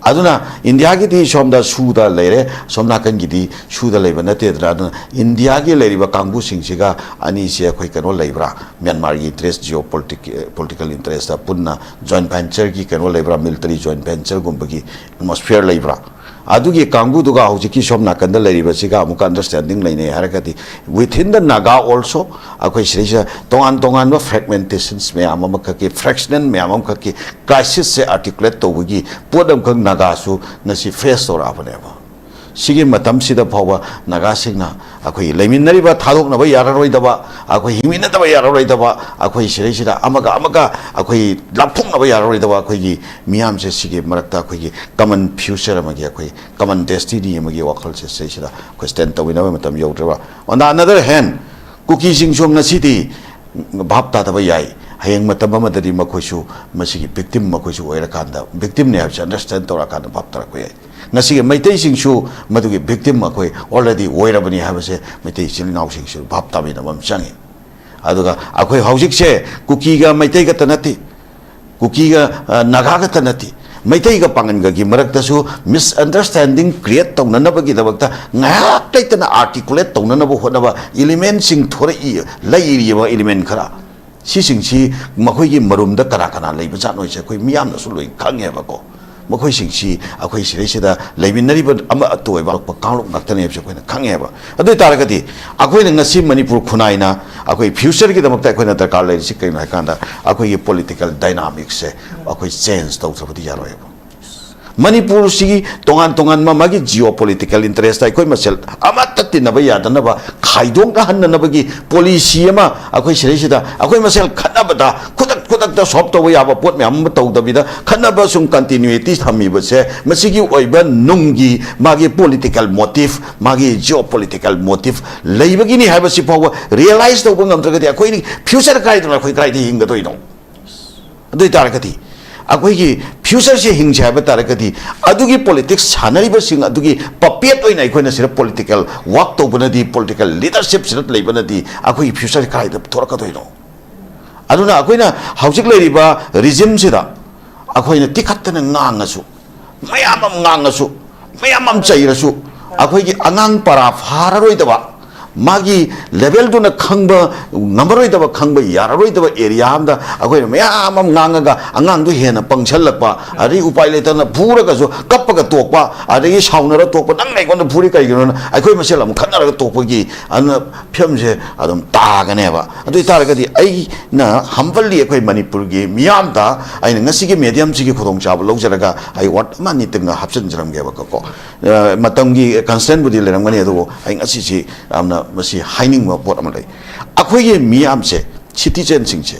ꯑꯗꯨꯅ ꯏꯟꯗꯤꯌꯥꯒꯤꯗꯤ ꯁꯣꯝꯗ ꯁꯨꯗ ꯂꯩꯔꯦ, ꯁꯣꯝ ꯅꯥꯀꯟꯒꯤꯗꯤ ꯁꯨꯗ ꯂꯩꯕ ꯅꯠꯇꯦꯗꯅ꯫ ꯑꯗꯨꯅ ꯏꯟꯗꯤꯌꯥꯒꯤ ꯂꯩꯔꯤꯕ ꯀꯥꯡꯕꯨꯁꯤꯡꯁꯤꯒ ꯑꯅꯤꯁꯦ ꯑꯩꯈꯣꯏ ꯀꯩꯅꯣ ꯂꯩꯕ꯭ꯔꯥ? ꯃ꯭ꯌꯥꯟꯃꯥꯔꯒꯤ ꯏꯟꯇꯔꯦꯁ, ꯖꯤꯑꯣ ꯄꯣꯂꯤꯇꯤꯛ-, ꯄꯣꯂꯤꯇꯤꯀꯦꯜ ꯏꯟꯇꯔꯦꯁꯇ ꯄꯨꯟꯅ ꯖꯣꯏꯟ ꯚꯦꯟꯆꯔꯒꯤ ꯀꯩꯅꯣ ꯂꯩꯕ꯭ꯔꯥ? ꯃꯤꯂꯤꯇꯔꯤ ꯖꯣꯏꯟ ꯚꯦꯟꯆꯔꯒꯨꯝꯕꯒꯤ ꯑꯦꯠꯃꯣꯁꯐꯤꯌꯔ ꯂꯩꯕ꯭ꯔꯥ? ꯑꯗꯨꯒꯤ ꯀꯥꯡꯕꯨꯗꯨꯒ ꯍꯧꯖꯤꯛꯀꯤ ꯁꯣꯝ ꯅꯥꯀꯟꯗ ꯂꯩꯔꯤꯕꯁꯤꯒ ꯑꯃꯨꯛꯀ understanding ꯂꯩꯅꯩ ꯍꯥꯏꯔꯒꯗꯤ, within the Naga also ꯑꯩꯈꯣꯏ ꯁꯤꯗꯩꯁꯤꯗ ꯇꯣꯉꯥꯟ ꯇꯣꯉꯥꯟꯕ fragmentations ꯃꯌꯥꯝ ꯑꯃꯈꯛꯀꯤ, fractional ꯃꯌꯥꯝ ꯑꯃꯈꯛꯀꯤ crisisꯁꯦ articulate ꯇꯧꯕꯒꯤ ꯄꯣꯠ ꯑꯃꯈꯛ ꯅꯥꯒꯥꯁꯨ ꯉꯁꯤ face ꯇꯧꯔꯛꯑꯕꯅꯦꯕ꯫ ꯁꯤꯒꯤ ꯃꯇꯝꯁꯤꯗ ꯐꯥꯎꯕ ꯅꯥꯒꯥꯁꯤꯡꯅ ꯑꯩꯈꯣꯏꯒꯤ ꯂꯩꯃꯤꯟꯅꯔꯤꯕ ꯊꯥꯗꯣꯛꯅꯕ ꯌꯥꯔꯔꯣꯏꯗꯕ, ꯑꯩꯈꯣꯏ ꯍꯤꯡꯃꯤꯟꯅꯗꯕ ꯌꯥꯔꯔꯣꯏꯗꯕ, ꯑꯩꯈꯣꯏ ꯁꯤꯗꯩꯁꯤꯗ ꯑꯃꯒ ꯑꯃꯒ ꯑꯩꯈꯣꯏ ꯂꯥꯞꯊꯣꯛꯅꯕ ꯌꯥꯔꯔꯣꯏꯗꯕ ꯑꯩꯈꯣꯏꯒꯤ ꯃꯤꯌꯥꯝꯁꯦ, ꯁꯤꯒꯤ ꯃꯔꯛꯇ ꯑꯩꯈꯣꯏꯒꯤ common future ꯑꯃꯒꯤ, ꯑꯩꯈꯣꯏ common destiny ꯑꯃꯒꯤ ꯋꯥꯈꯜꯁꯦ ꯁꯤꯗꯩꯁꯤꯗ ꯑꯩꯈꯣꯏ stand ꯇꯧꯃꯤꯟꯅꯕ ꯃꯇꯝ ꯌꯧꯗ꯭ꯔꯕ꯫ On the other hand, ꯀꯨꯀꯤꯁꯤꯡꯁꯨ ꯉꯁꯤꯗꯤ ꯚꯥꯞ ꯇꯥꯗꯕ ꯌꯥꯏ, ꯍꯌꯦꯡ ꯃꯇꯝ ꯑꯃꯗꯗꯤ ꯃꯈꯣꯏꯁꯨ ꯃꯁꯤꯒꯤ victim ꯃꯈꯣꯏꯁꯨ ꯑꯣꯏꯔꯀꯥꯟꯗ, victimꯅꯤ ꯍꯥꯏꯕꯁꯦ understand ꯇꯧꯔꯀꯥꯟꯗ ꯚꯥꯞ ꯇꯥꯔꯛꯄ ꯌꯥꯏ꯫ ꯉꯁꯤꯒꯤ ꯃꯩꯇꯩꯁꯤꯡꯁꯨ ꯃꯗꯨꯒꯤ victim ꯑꯩꯈꯣꯏ already ꯑꯣꯏꯔꯕꯅꯤ ꯍꯥꯏꯕꯁꯦ ꯃꯩꯇꯩ ꯏꯆꯤꯜ ꯏꯅꯥꯎꯁꯤꯡꯁꯨ ꯚꯥꯞ ꯇꯥꯃꯤꯟꯅꯕ ꯑꯃ ꯆꯪꯉꯤ꯫ ꯑꯗꯨꯒ ꯑꯩꯈꯣꯏ ꯍꯧꯖꯤꯛꯁꯦ ꯀꯨꯀꯤꯒ ꯃꯩꯇꯩ ꯈꯛꯇ ꯅꯠꯇꯦ, ꯀꯨꯀꯤꯒ, ꯑ, ꯅꯥꯒꯥ ꯈꯛꯇ ꯅꯠꯇꯦ, ꯃꯩꯇꯩꯒ ꯄꯥꯡꯒꯟꯒꯒꯤ ꯃꯔꯛꯇꯁꯨ misunderstanding create ꯇꯧꯅꯅꯕꯒꯤꯗꯃꯛꯇ ꯉꯥꯏꯍꯥꯛ ꯂꯩꯇꯅ articulate ꯇꯧꯅꯅꯕ ꯍꯣꯠꯅꯕ elementꯁꯤꯡ ꯊꯣꯔꯛꯏ, ꯂꯩꯔꯤꯕ element ꯈꯔ꯫ ꯁꯤꯁꯤꯡꯁꯤ ꯃꯈꯣꯏꯒꯤ ꯃꯔꯨꯝꯗ ꯀꯅꯥ ꯀꯅꯥ ꯂꯩꯕꯖꯥꯠꯅꯣ ꯍꯥꯏꯁꯦ ꯑꯩꯈꯣꯏ ꯃꯤꯌꯥꯝꯅꯁꯨ ꯂꯣꯏ ꯈꯪꯉꯦꯕꯀꯣ꯫ ꯃꯈꯣꯏꯁꯤꯡꯁꯤ ꯑꯩꯈꯣꯏ ꯁꯤꯗꯩꯁꯤꯗ ꯂꯩꯃꯤꯟꯅꯔꯤꯕ ꯑꯃꯠꯇ ꯑꯣꯏꯕ ꯑꯇꯣꯞꯄ ꯀꯥꯡꯂꯨꯞ ꯉꯥꯛꯇꯅꯦ ꯍꯥꯏꯕꯁꯦ ꯑꯩꯈꯣꯏꯅ ꯈꯪꯉꯦꯕ꯫ ꯑꯗꯨ ꯑꯣꯏ ꯇꯥꯔꯒꯗꯤ ꯑꯩꯈꯣꯏꯅ ꯉꯁꯤ ꯃꯅꯤꯄꯨꯔ ꯈꯨꯟꯅꯥꯏꯅ ꯑꯩꯈꯣꯏ futureꯒꯤꯗꯃꯛꯇ ꯑꯩꯈꯣꯏꯅ ꯗꯔꯀꯥꯔ ꯂꯩꯔꯤꯁꯤ ꯀꯩꯅꯣ ꯍꯥꯏꯀꯥꯟꯗ, ꯑꯩꯈꯣꯏꯒꯤ political dynamicsꯁꯦ ꯑꯩꯈꯣꯏ change ꯇꯧꯗ꯭ꯔꯕꯗꯤ ꯌꯥꯔꯣꯏꯕ꯫ ꯃꯅꯤꯄꯨꯔꯁꯤꯒꯤ ꯇꯣꯉꯥꯟ ꯇꯣꯉꯥꯟꯕ ꯃꯥꯒꯤ geopolitical interest, ꯑꯩꯈꯣꯏ ꯃꯁꯦꯜ ꯑꯃꯠꯇ ꯇꯤꯟꯅꯕ ꯌꯥꯗꯅꯕ, ꯈꯥꯏꯗꯣꯛꯅꯍꯟꯅꯅꯕꯒꯤ policy ꯑꯃ ꯑꯩꯈꯣꯏ ꯁꯤꯗꯩꯁꯤꯗ ꯑꯩꯈꯣꯏ ꯃꯁꯦꯜ ꯈꯠꯅꯕꯗ ꯈꯨꯗꯛ ꯈꯨꯗꯛꯇ solve ꯇꯧꯕ ꯌꯥꯕ ꯄꯣꯠ ꯃꯌꯥꯝ ꯑꯃ ꯇꯧꯗꯕꯤꯗ ꯈꯠꯅꯕ ꯁꯨꯝ continuity ꯊꯝꯃꯤꯕꯁꯦ, ꯃꯁꯤꯒꯤ ꯑꯣꯏꯕ ꯅꯨꯡꯒꯤ ꯃꯥꯒꯤ political motive, ꯃꯥꯒꯤ geopolitical motive ꯂꯩꯕꯒꯤꯅꯤ ꯍꯥꯏꯕꯁꯤ ꯐꯥꯎꯕ realize ꯇꯧꯕ ꯉꯝꯗ꯭ꯔꯒꯗꯤ ꯑꯩꯈꯣꯏ future ꯀꯥꯏꯗꯅ ꯑꯩꯈꯣꯏ ꯀꯥꯏꯗ ꯍꯤꯡꯒꯗꯣꯏꯅꯣ? ꯑꯗꯨ ꯑꯣꯏ ꯇꯥꯔꯒꯗꯤ ꯑꯩꯈꯣꯏꯒꯤ futureꯁꯦ ꯍꯤꯡꯁꯦ ꯍꯥꯏꯕ ꯇꯥꯔꯒꯗꯤ, ꯑꯗꯨꯒꯤ politics ꯁꯥꯟꯅꯔꯤꯕꯁꯤꯡ ꯑꯗꯨꯒꯤ puppet ꯑꯣꯏꯅ ꯑꯩꯈꯣꯏꯅ ꯁꯤꯗ political work ꯇꯧꯕꯅꯗꯤ, political leadershipꯁꯤꯗ ꯂꯩꯕꯅꯗꯤ ꯑꯩꯈꯣꯏꯒꯤ future ꯀꯗꯥꯏꯗ ꯊꯣꯔꯛꯀꯗꯣꯏꯅꯣ? ꯑꯗꯨꯅ ꯑꯩꯈꯣꯏꯅ ꯍꯧꯖꯤꯛ ꯂꯩꯔꯤꯕ regimeꯁꯤꯗ ꯑꯩꯈꯣꯏꯅ ꯇꯤꯈꯠꯇꯅ ꯉꯥꯡꯉꯁꯨ, ꯃꯌꯥꯝ ꯑꯃ ꯉꯥꯡꯉꯁꯨ, ꯃꯌꯥꯝ ꯑꯃ ꯆꯩꯔꯁꯨ, ꯑꯩꯈꯣꯏꯒꯤ ꯑꯉꯥꯡ ꯄꯔꯥ ꯐꯥꯔꯔꯣꯏꯗꯕ, ꯃꯥꯒꯤ ꯂꯦꯚꯦꯜꯗꯨꯅ ꯈꯪꯕ ꯉꯝꯃꯔꯣꯏꯗꯕ, ꯈꯪꯕ ꯌꯥꯔꯔꯣꯏꯗꯕ ꯑꯦꯔꯤꯌꯥ ꯑꯃꯗ ꯑꯩꯈꯣꯏꯅ ꯃꯌꯥꯝ ꯑꯃ ꯉꯥꯡꯉꯒ ꯑꯉꯥꯡꯗꯨ ꯍꯦꯟꯅ ꯄꯪꯁꯜꯂꯛꯄ, ꯑꯗꯩ ꯎꯄꯥꯏ ꯂꯩꯇꯅ ꯐꯨꯔꯒꯁꯨ ꯀꯞꯄꯒ ꯇꯣꯛꯄ, ꯑꯗꯒꯤ ꯁꯥꯎꯅꯔ ꯇꯣꯛꯄ, "ꯅꯪꯅ ꯑꯩꯉꯣꯟꯗ ꯐꯨꯔꯤ ꯀꯩꯒꯤꯅꯣꯅ?" ꯑꯩꯈꯣꯏ ꯃꯁꯦꯜ ꯑꯃꯨꯛ ꯈꯠꯅꯔꯒ ꯇꯣꯛꯄꯒꯤ ꯑꯗꯨꯅ ꯐꯤꯕꯝꯁꯦ ꯑꯗꯨꯝ ꯇꯥꯒꯅꯦꯕ꯫ ꯑꯗꯨ ꯑꯣꯏꯇꯥꯔꯒꯗꯤ ꯑꯩꯅ ꯍꯝꯕꯜꯂꯤ ꯑꯩꯈꯣꯏ ꯃꯅꯤꯄꯨꯔꯒꯤ ꯃꯤꯌꯥꯝꯗ ꯑꯩꯅ ꯉꯁꯤꯒꯤ ꯃꯦꯗꯤꯌꯝꯁꯤꯒꯤ ꯈꯨꯗꯣꯡꯆꯥꯕ ꯂꯧꯖꯔꯒ ꯑꯩ ꯋꯥꯔꯗ ꯑꯃ ꯑꯅꯤꯇꯪꯒ ꯍꯥꯞꯆꯤꯟꯖꯔꯝꯒꯦꯕꯀꯣ꯫ ꯑ, ꯃꯇꯝꯒꯤ ꯀꯟꯁꯇꯦꯟꯕꯨꯗꯤ ꯂꯩꯔꯝꯒꯅꯤ, ꯑꯗꯨꯕꯨ ꯑꯩ ꯉꯁꯤꯁꯤ ꯌꯥꯝꯅ ꯃꯁꯤ ꯍꯥꯏꯅꯤꯡꯕ ꯄꯣꯠ ꯑꯃ ꯂꯩ꯫ ꯑꯩꯈꯣꯏꯒꯤ ꯃꯤꯌꯥꯝꯁꯦ, ꯁꯤꯇꯤꯖꯦꯟꯁꯤꯡꯁꯦ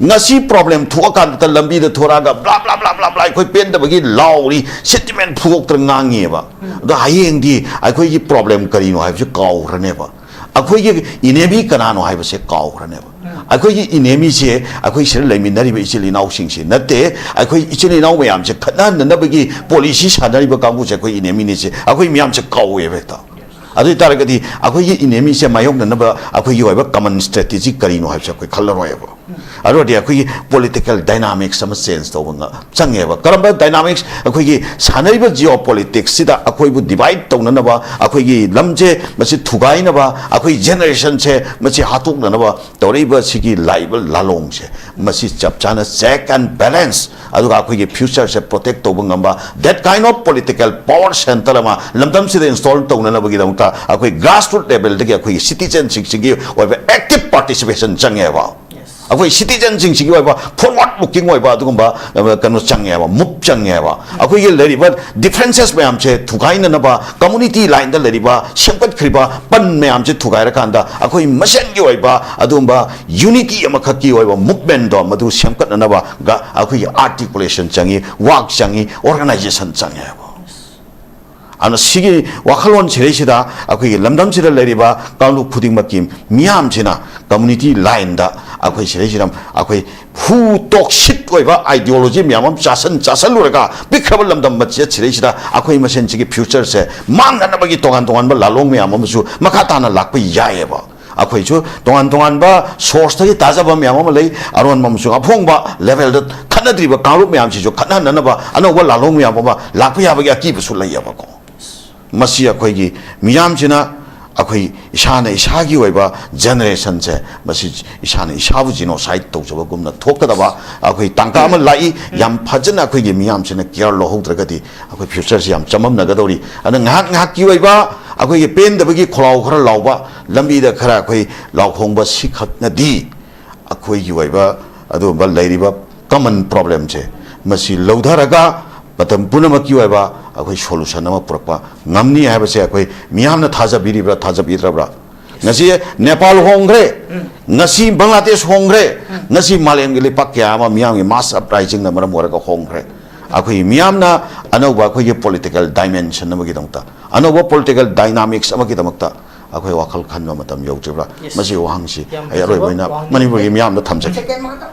ꯉꯁꯤ ꯄ꯭ꯔꯣꯕ꯭ꯂꯦꯝ ꯊꯣꯛꯑꯀꯥꯟꯗ ꯂꯝꯕꯤꯗ ꯊꯣꯔꯛꯑꯒ bla bla bla bla bla ꯑꯩꯈꯣꯏ ꯄꯦꯟꯗꯕꯒꯤ ꯂꯥꯎꯔꯤ, ꯁꯦꯟꯇꯤꯃꯦꯟ ꯐꯨꯗꯣꯛꯇꯅ ꯉꯥꯡꯉꯤꯑꯕ꯫ ꯑꯗꯣ ꯍꯌꯦꯡꯗꯤ ꯑꯩꯈꯣꯏꯒꯤ ꯄ꯭ꯔꯣꯕ꯭ꯂꯦꯝ ꯀꯔꯤꯅꯣ ꯍꯥꯏꯕꯁꯤ ꯀꯥꯎꯈ꯭ꯔꯅꯦꯕ꯫ ꯑꯩꯈꯣꯏꯒꯤ ꯏꯅꯦꯃꯤ ꯀꯅꯥꯅꯣ ꯍꯥꯏꯕꯁꯦ ꯀꯥꯎꯈ꯭ꯔꯅꯦꯕ꯫ ꯑꯩꯈꯣꯏꯒꯤ ꯏꯅꯦꯃꯤꯁꯦ ꯑꯩꯈꯣꯏ ꯁꯤꯗ ꯂꯩꯃꯤꯟꯅꯔꯤꯕ ꯏꯆꯤꯜ ꯏꯅꯥꯎꯁꯤꯡꯁꯤ ꯅꯠꯇꯦ, ꯑꯩꯈꯣꯏ ꯏꯆꯤꯜ ꯏꯅꯥꯎ ꯃꯌꯥꯝꯁꯦ ꯈꯠꯅꯍꯟꯅꯅꯕꯒꯤ ꯄꯣꯂꯤꯁꯤ ꯁꯥꯟꯅꯔꯤꯕ ꯀꯥꯡꯕꯨꯁꯦ ꯑꯩꯈꯣꯏ ꯏꯅꯦꯃꯤꯅꯤꯁꯦ, ꯑꯩꯈꯣꯏ ꯃꯤꯌꯥꯝꯁꯦ ꯀꯥꯎꯋꯦꯕ ꯍꯦꯛꯇ꯫ ꯑꯗꯨ ꯑꯣꯏ ꯇꯥꯔꯒꯗꯤ ꯑꯩꯈꯣꯏꯒꯤ ꯏꯅꯦꯃꯤꯁꯦ ꯃꯥꯌꯣꯛꯅꯅꯕ ꯑꯩꯈꯣꯏꯒꯤ ꯑꯣꯏꯕ ꯀꯃꯟ ꯁ꯭ꯇ꯭ꯔꯦꯇꯦꯖꯤ ꯀꯔꯤꯅꯣ ꯍꯥꯏꯕꯁꯦ ꯑꯩꯈꯣꯏ ꯈꯜꯂꯔꯣꯏꯕ꯫ ꯑꯗꯨ ꯑꯣꯏꯔꯗꯤ ꯑꯩꯈꯣꯏꯒꯤ ꯄꯣꯂꯤꯇꯤꯀꯦꯜ ꯗꯥꯏꯅꯥꯃꯤꯛꯁ ꯑꯃ ꯆꯦꯟꯖ ꯇꯧꯕ ꯉ-, ꯆꯪꯉꯦꯕ꯫ ꯀꯔꯝꯕ ꯗꯥꯏꯅꯥꯃꯤꯛꯁ? ꯑꯩꯈꯣꯏꯒꯤ ꯁꯥꯟꯅꯔꯤꯕ ꯖꯤꯑꯣ ꯄꯣꯂꯤꯇꯤꯛꯁꯁꯤꯗ ꯑꯩꯈꯣꯏꯕꯨ ꯗꯤꯚꯥꯏꯠ ꯇꯧꯅꯅꯕ, ꯑꯩꯈꯣꯏꯒꯤ ꯂꯝꯁꯦ ꯃꯁꯤ ꯊꯨꯒꯥꯏꯅꯕ, ꯑꯩꯈꯣꯏ ꯖꯦꯅꯦꯔꯦꯁꯟꯁꯦ ꯃꯁꯤ ꯍꯥꯠꯇꯣꯛꯅꯅꯕ ꯇꯧꯔꯛꯏꯕ ꯁꯤꯒꯤ ꯂꯥꯛꯏꯕ ꯂꯥꯂꯣꯡꯁꯦ, ꯃꯁꯤ ꯆꯞ ꯆꯥꯅ ꯆꯦꯛ ꯑꯦꯟ ꯕꯦꯂꯦꯟꯁ, ꯑꯗꯨꯒ ꯑꯩꯈꯣꯏꯒꯤ ꯐ꯭ꯌꯨꯆꯔꯁꯦ ꯄ꯭ꯔꯣꯇꯦꯛ ꯇꯧꯕ ꯉꯝꯕ, that kind of political power centre ꯑꯃ ꯂꯝꯗꯝꯁꯤꯗ ꯏꯟꯁꯇꯣꯜ ꯇꯧꯅꯅꯕꯒꯤꯗꯃꯛꯇ ꯑꯩꯈꯣꯏ ꯒ꯭ꯔꯥꯁꯔꯨꯠ ꯂꯦꯚꯦꯜꯗꯒꯤ ꯑꯩꯈꯣꯏꯒꯤ ꯁꯤꯇꯤꯖꯦꯟꯁꯤꯡꯁꯤꯒꯤ ꯑꯣꯏꯕ ꯑꯦꯛꯇꯤꯚ ꯄꯥꯔꯇꯤꯁꯤꯄꯦꯁꯟ ꯆꯪꯉꯦꯕ꯫ ꯑꯩꯈꯣꯏ ꯁꯤꯇꯤꯖꯦꯟꯁꯤꯡꯁꯤꯒꯤ ꯑꯣꯏꯕ ꯐꯣꯔꯋꯥꯔꯗ ꯂꯨꯀꯤꯡ ꯑꯣꯏꯕ ꯑꯗꯨꯒꯨꯝꯕ, ꯑ, ꯀꯩꯅꯣ ꯆꯪꯉꯦꯕ, ꯃꯨꯚ ꯆꯪꯉꯦꯕ꯫ ꯑꯩꯈꯣꯏꯒꯤ ꯂꯩꯔꯤꯕ ꯗꯤꯐ꯭ꯔꯦꯟꯁꯦꯁ ꯃꯌꯥꯝꯁꯦ ꯊꯨꯒꯥꯏꯅꯅꯕ, ꯀꯝꯃꯨꯅꯤꯇꯤ ꯂꯥꯏꯟꯗ ꯂꯩꯔꯤꯕ ꯁꯦꯝꯒꯠꯈ꯭ꯔꯤꯕ ꯄꯟ ꯃꯌꯥꯝꯁꯦ ꯊꯨꯒꯥꯏꯔꯀꯥꯟꯗ ꯑꯩꯈꯣꯏ ꯃꯁꯦꯟꯒꯤ ꯑꯣꯏꯕ ꯑꯗꯨꯒꯨꯝꯕ ꯌꯨꯅꯤꯇꯤ ꯑꯃꯈꯛꯀꯤ ꯑꯣꯏꯕ ꯃꯨꯚꯃꯦꯟꯗꯣ ꯃꯗꯨ ꯁꯦꯝꯒꯠꯅꯅꯕ ꯒ-, ꯑꯩꯈꯣꯏꯒꯤ ꯑꯥꯔꯇꯤꯀꯨꯂꯦꯁꯟ ꯆꯪꯉꯤ, ꯋꯥꯛ ꯆꯪꯉꯤ, ꯑꯣꯔꯒꯅꯥꯏꯖꯦꯁꯟ ꯆꯪꯉꯦꯕ꯫ ꯑꯗꯨꯅ ꯁꯤꯒꯤ ꯋꯥꯈꯜꯂꯣꯟ ꯁꯤꯗꯩꯁꯤꯗ ꯑꯩꯈꯣꯏꯒꯤ ꯂꯝꯗꯝꯁꯤꯗ ꯂꯩꯔꯤꯕ ꯀꯥꯡꯂꯨꯞ ꯈꯨꯗꯤꯡꯃꯛꯀꯤ ꯃꯤꯌꯥꯝꯁꯤꯅ ꯀꯝꯃꯨꯅꯤꯇꯤ ꯂꯥꯏꯟꯗ ꯑꯩꯈꯣꯏ ꯁꯤꯗꯩꯁꯤꯗ ꯑꯩꯈꯣꯏ ꯍꯨ ꯇꯣꯛꯁꯤꯠ ꯑꯣꯏꯕ ꯑꯥꯏꯗꯤꯌꯣꯂꯣꯖꯤ ꯃꯌꯥꯝ ꯑꯃ ꯆꯥꯁꯟ ꯆꯥꯁꯜꯂꯨꯔꯒ ꯄꯤꯛꯈ꯭ꯔꯕ ꯂꯝꯗꯝ ꯃꯆꯦꯠ ꯁꯤꯗꯩꯁꯤꯗ ꯑꯩꯈꯣꯏ ꯃꯁꯦꯟꯁꯤꯒꯤ ꯐ꯭ꯌꯨꯆꯔꯁꯦ ꯃꯥꯡꯅꯅꯕꯒꯤ ꯇꯣꯉꯥꯟ ꯇꯣꯉꯥꯟꯕ ꯂꯥꯂꯣꯡ ꯃꯌꯥꯝ ꯑꯃꯁꯨ ꯃꯈꯥ ꯇꯥꯅ ꯂꯥꯛꯄ ꯌꯥꯏꯑꯕ꯫ ꯑꯩꯈꯣꯏꯁꯨ ꯇꯣꯉꯥꯟ ꯇꯣꯉꯥꯟꯕ ꯁꯣꯔꯁꯇꯒꯤ ꯇꯥꯖꯕ ꯃꯌꯥꯝ ꯑꯃ ꯂꯩ꯫ ꯑꯔꯣꯟꯕ ꯑꯃꯁꯨꯡ ꯑꯐꯣꯡꯕ ꯂꯦꯚꯦꯜꯗ ꯈꯠꯅꯗ꯭ꯔꯤꯕ ꯀꯥꯡꯂꯨꯞ ꯃꯌꯥꯝꯁꯤꯁꯨ ꯈꯠꯅꯍꯟꯅꯅꯕ ꯑꯅꯧꯕ ꯂꯥꯂꯣꯡ ꯃꯌꯥꯝ ꯑꯃ ꯂꯥꯛꯄ ꯌꯥꯕꯒꯤ ꯑꯀꯤꯕꯁꯨ ꯂꯩꯌꯦꯕꯀꯣ꯫ ꯃꯁꯤ ꯑꯩꯈꯣꯏꯒꯤ ꯃꯤꯌꯥꯝꯁꯤꯅ ꯑꯩꯈꯣꯏ ꯏꯁꯥꯅ ꯏꯁꯥꯒꯤ ꯑꯣꯏꯕ ꯖꯦꯅꯦꯔꯦꯁꯟꯁꯦ, ꯃꯁꯤ ꯏꯁꯥꯅ ꯏꯁꯥꯕꯨ ꯖꯤꯅꯣꯁꯥꯏꯠ ꯇꯧꯖꯕꯒꯨꯝꯅ ꯊꯣꯛꯀꯗꯕ ꯑꯩꯈꯣꯏ ꯇꯥꯡꯀꯛ ꯑꯃ ꯂꯥꯛꯏ꯫ ꯌꯥꯝ ꯐꯖꯅ ꯑꯩꯈꯣꯏꯒꯤ ꯃꯤꯌꯥꯝꯁꯤꯅ ꯀꯤꯌꯔ ꯂꯧꯍꯧꯗ꯭ꯔꯒꯗꯤ ꯑꯩꯈꯣꯏ ꯐ꯭ꯌꯨꯆꯔꯁꯤ ꯌꯥꯝ ꯆꯃꯝꯅꯒꯗꯧꯔꯤ꯫ ꯑꯗꯨꯅ ꯉꯥꯏꯍꯥꯛ ꯉꯥꯏꯍꯥꯛꯀꯤ ꯑꯣꯏꯕ ꯑꯩꯈꯣꯏꯒꯤ ꯄꯦꯟꯗꯕꯒꯤ ꯈꯣꯜꯂꯥꯎ ꯈꯔ ꯂꯥꯎꯕ, ꯂꯝꯕꯤꯗ ꯈꯔ ꯑꯩꯈꯣꯏ ꯂꯥꯎ ꯈꯣꯡꯕ ꯁꯤꯈꯛꯅꯗꯤ ꯑꯩꯈꯣꯏꯒꯤ ꯑꯣꯏꯕ ꯑꯗꯨꯒꯨꯝꯕ ꯂꯩꯔꯤꯕ ꯀꯃꯟ ꯄ꯭ꯔꯣꯕ꯭ꯂꯦꯝꯁꯦ, ꯃꯁꯤ ꯂꯧꯊꯔꯒ ꯃꯇꯝ ꯄꯨꯝꯅꯃꯛꯀꯤ ꯑꯣꯏꯕ ꯑꯩꯈꯣꯏ ꯁꯣꯂꯨꯁꯟ ꯑꯃ ꯄꯨꯔꯛꯄ ꯉꯝꯅꯤ ꯍꯥꯏꯕꯁꯦ ꯑꯩꯈꯣꯏ ꯃꯤꯌꯥꯝꯅ ꯊꯥꯖꯕꯤꯔꯤꯕ꯭ꯔꯥ, ꯊꯥꯖꯕꯤꯗ꯭ꯔꯕ꯭ꯔꯥ? ꯉꯁꯤ ꯅꯦꯄꯥꯜ ꯍꯣꯡꯈ꯭ꯔꯦ, ꯉꯁꯤ ꯕꯪꯒ꯭ꯂꯥꯗꯦꯁ ꯍꯣꯡꯈ꯭ꯔꯦ, ꯉꯁꯤ ꯃꯥꯂꯦꯝꯒꯤ ꯂꯩꯄꯥꯛ ꯀꯌꯥ ꯑꯃ ꯃꯤꯌꯥꯝꯒꯤ ꯃꯥꯁ ꯑꯞꯔꯥꯏꯖꯤꯡꯅ ꯃꯔꯝ ꯑꯣꯏꯔꯒ ꯍꯣꯡꯈ꯭ꯔꯦ꯫ ꯑꯩꯈꯣꯏ ꯃꯤꯌꯥꯝꯅ ꯑꯅꯧꯕ ꯑꯩꯈꯣꯏꯒꯤ ꯄꯣꯂꯤꯇꯤꯀꯦꯜ ꯗꯥꯏꯃꯦꯟꯁꯟ ꯑꯃꯒꯤꯗꯃꯛꯇ, ꯑꯅꯧꯕ ꯄꯣꯂꯤꯇꯤꯀꯦꯜ ꯗꯥꯏꯅꯥꯃꯤꯛꯁ ꯑꯃꯒꯤꯗꯃꯛꯇ ꯑꯩꯈꯣꯏ ꯋꯥꯈꯜ ꯈꯟꯕ ꯃꯇꯝ ꯌꯧꯗ꯭ꯔꯤꯕ꯭ꯔꯥ? Yes. ꯃꯁꯤꯒꯤ ꯋꯥꯍꯪꯁꯤ ꯌꯥꯝ ꯑꯩ ꯑꯔꯣꯏꯕ ꯐꯖꯕ ꯑꯣꯏꯅ ꯋꯥꯍꯪꯅꯤ꯫ ꯃꯅꯤꯄꯨꯔꯒꯤ ꯃꯤꯌꯥꯝꯗ ꯊꯝꯖꯒꯦ꯫ Second ꯃꯈꯥ